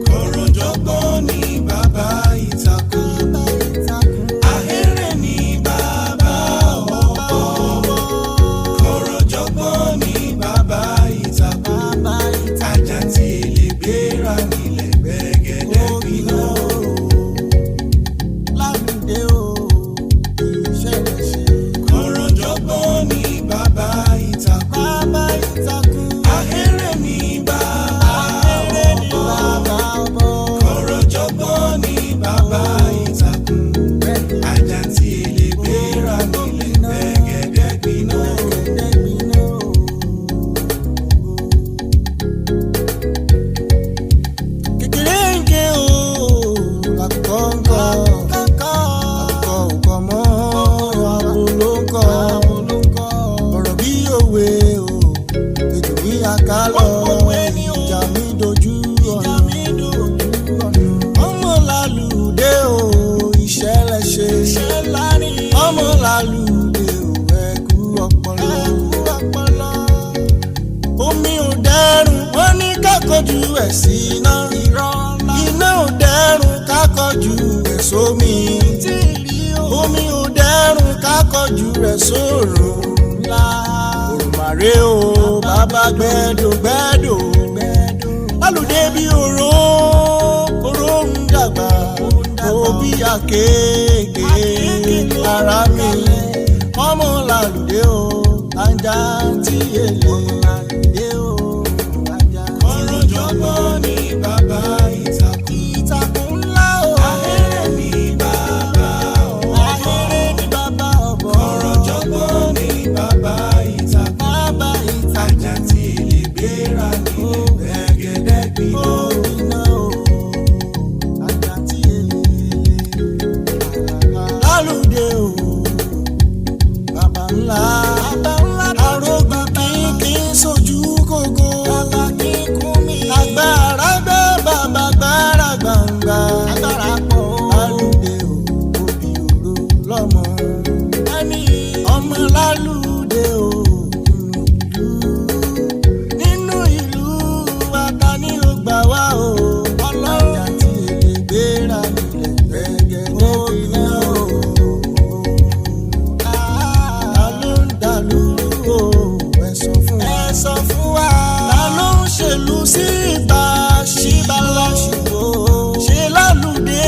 Kọ̀rọ̀jọ̀gbọ́n ní bàbá ìtàkùn. Ahéré ní bàbá ọ̀bọ. Kọ̀rọ̀jọ̀gbọ́n ní bàbá ìtàkùn. Ajá tí èlé gbéra nílẹ̀ gbẹ̀gẹ́dẹ́ gbiná. Lámìdé o, ìṣẹ̀lẹ̀ ṣe. Kọ̀rọ̀jọ̀gbọ́n ní bàbá ìtàkùn. Ahéré ní bàbá ọ̀bọ. Kọ̀rọ̀jọ̀gbọ́n ní bàbá ìtàkùn. Ajá tí èlé gbéra nílẹ̀ gbẹ̀gẹ́dẹ́ gbiná. Kékeré ń ké o, làkùkọ ń kọ. Àkùkọ ò kọ mọ́, abo ló ń kọ. Ọ̀rọ̀ bí òwe o, ejò ní àkálọ̀. Ìjà mi dojú ọ̀nà. Ọmọ làlùdé o, ìṣẹ̀lẹ̀ ṣe. Ọmọ làlùdé o, ẹ̀kú ọpọlọ. Omi ò dẹrùn, wọ́n ní ká kọjú ẹ̀ sí iná. Iná ò dẹrùn, ká kọjú ẹ̀ sómi. Omi ò dẹrùn, ká kọjú ẹ̀ sórùn ńlá. Òrùmàrè o, bàbá gbẹ́dò gbẹ́dò. Lálùdé bí òró, òró ń dàgbà. Òbí àkéèké, ara mi. Ọmọ làlùdé o, ajá tí èlé. Kọ̀rọ̀jọ̀gbọ́n ní bàbá ìtàkùn. Ìtàkùn ńlá o. Ahéré ní bàbá ọ̀bọ. Ahéré ní bàbá ọ̀bọ. Kọ̀rọ̀jọ̀gbọ́n ní bàbá ìtàkùn. Bàbá ìtàkùn. Ajá tí èlé gbéra nílẹ̀ gbẹ̀gẹ́dẹ́ gbiná. Gbiná o. Ajá tí èlé. Lálùdé o. Bàbá ńlá. Bàbá ńlá. Arógun kínkín sójú kòkó. Bàbá kínkún mi. Agbára gbé bàbá gbára gbangba. Agbára pọ̀. Lálùdé o. Òbí òru lọ́mọ. Ẹni ọmọ lálùdé o. Nínú ìlú ata ni ó gbà wá o. Ọlọ́run tí èlé gbéra nílẹ̀ gbẹ̀gẹ́dẹ́ gbiná o. Ta ló ń dàlúrú o? Ẹ sọ fún wa. Ẹ sọ fún wa. Ta ló ń ṣèlú sí ìta ṣíbáláṣìbò? Ṣé lálùdé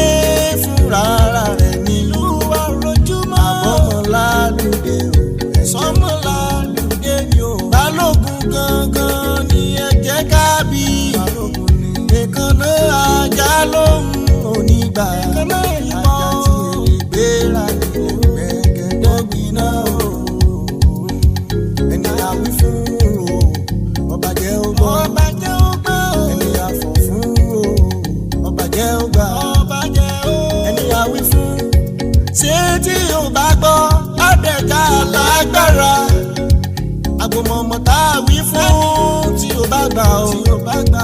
fúnra ara rẹ̀ nílùú wa rojúmọ́? Àbọ̀mọ̀ lálùdé o. Sọmọ lálùdé ni o. Balógun gangan ni ẹ jẹ́ ká bí. Balógun ni. Èkánná ajá lóhùn onígbà. Èkánná ìbọn. Ajá tí èlé gbéra nílẹ̀ gbẹ̀gẹ́dẹ́ gbiná o. Ẹni a wí fún o, ọba jẹ́ ó gbọ́. Ọba jẹ́ ó gbọ́. Ẹni a fọ̀ fún o, ọba jẹ́ ó gbà. Ọba jẹ́ ó. Ẹni a wí fún. Ṣé tí o bá gbọ́, ọ̀dẹ̀ká lágbára. Àgbòmọ̀mọ̀ tá a wí fún tí o bá gbà o. Tí o bá gbà.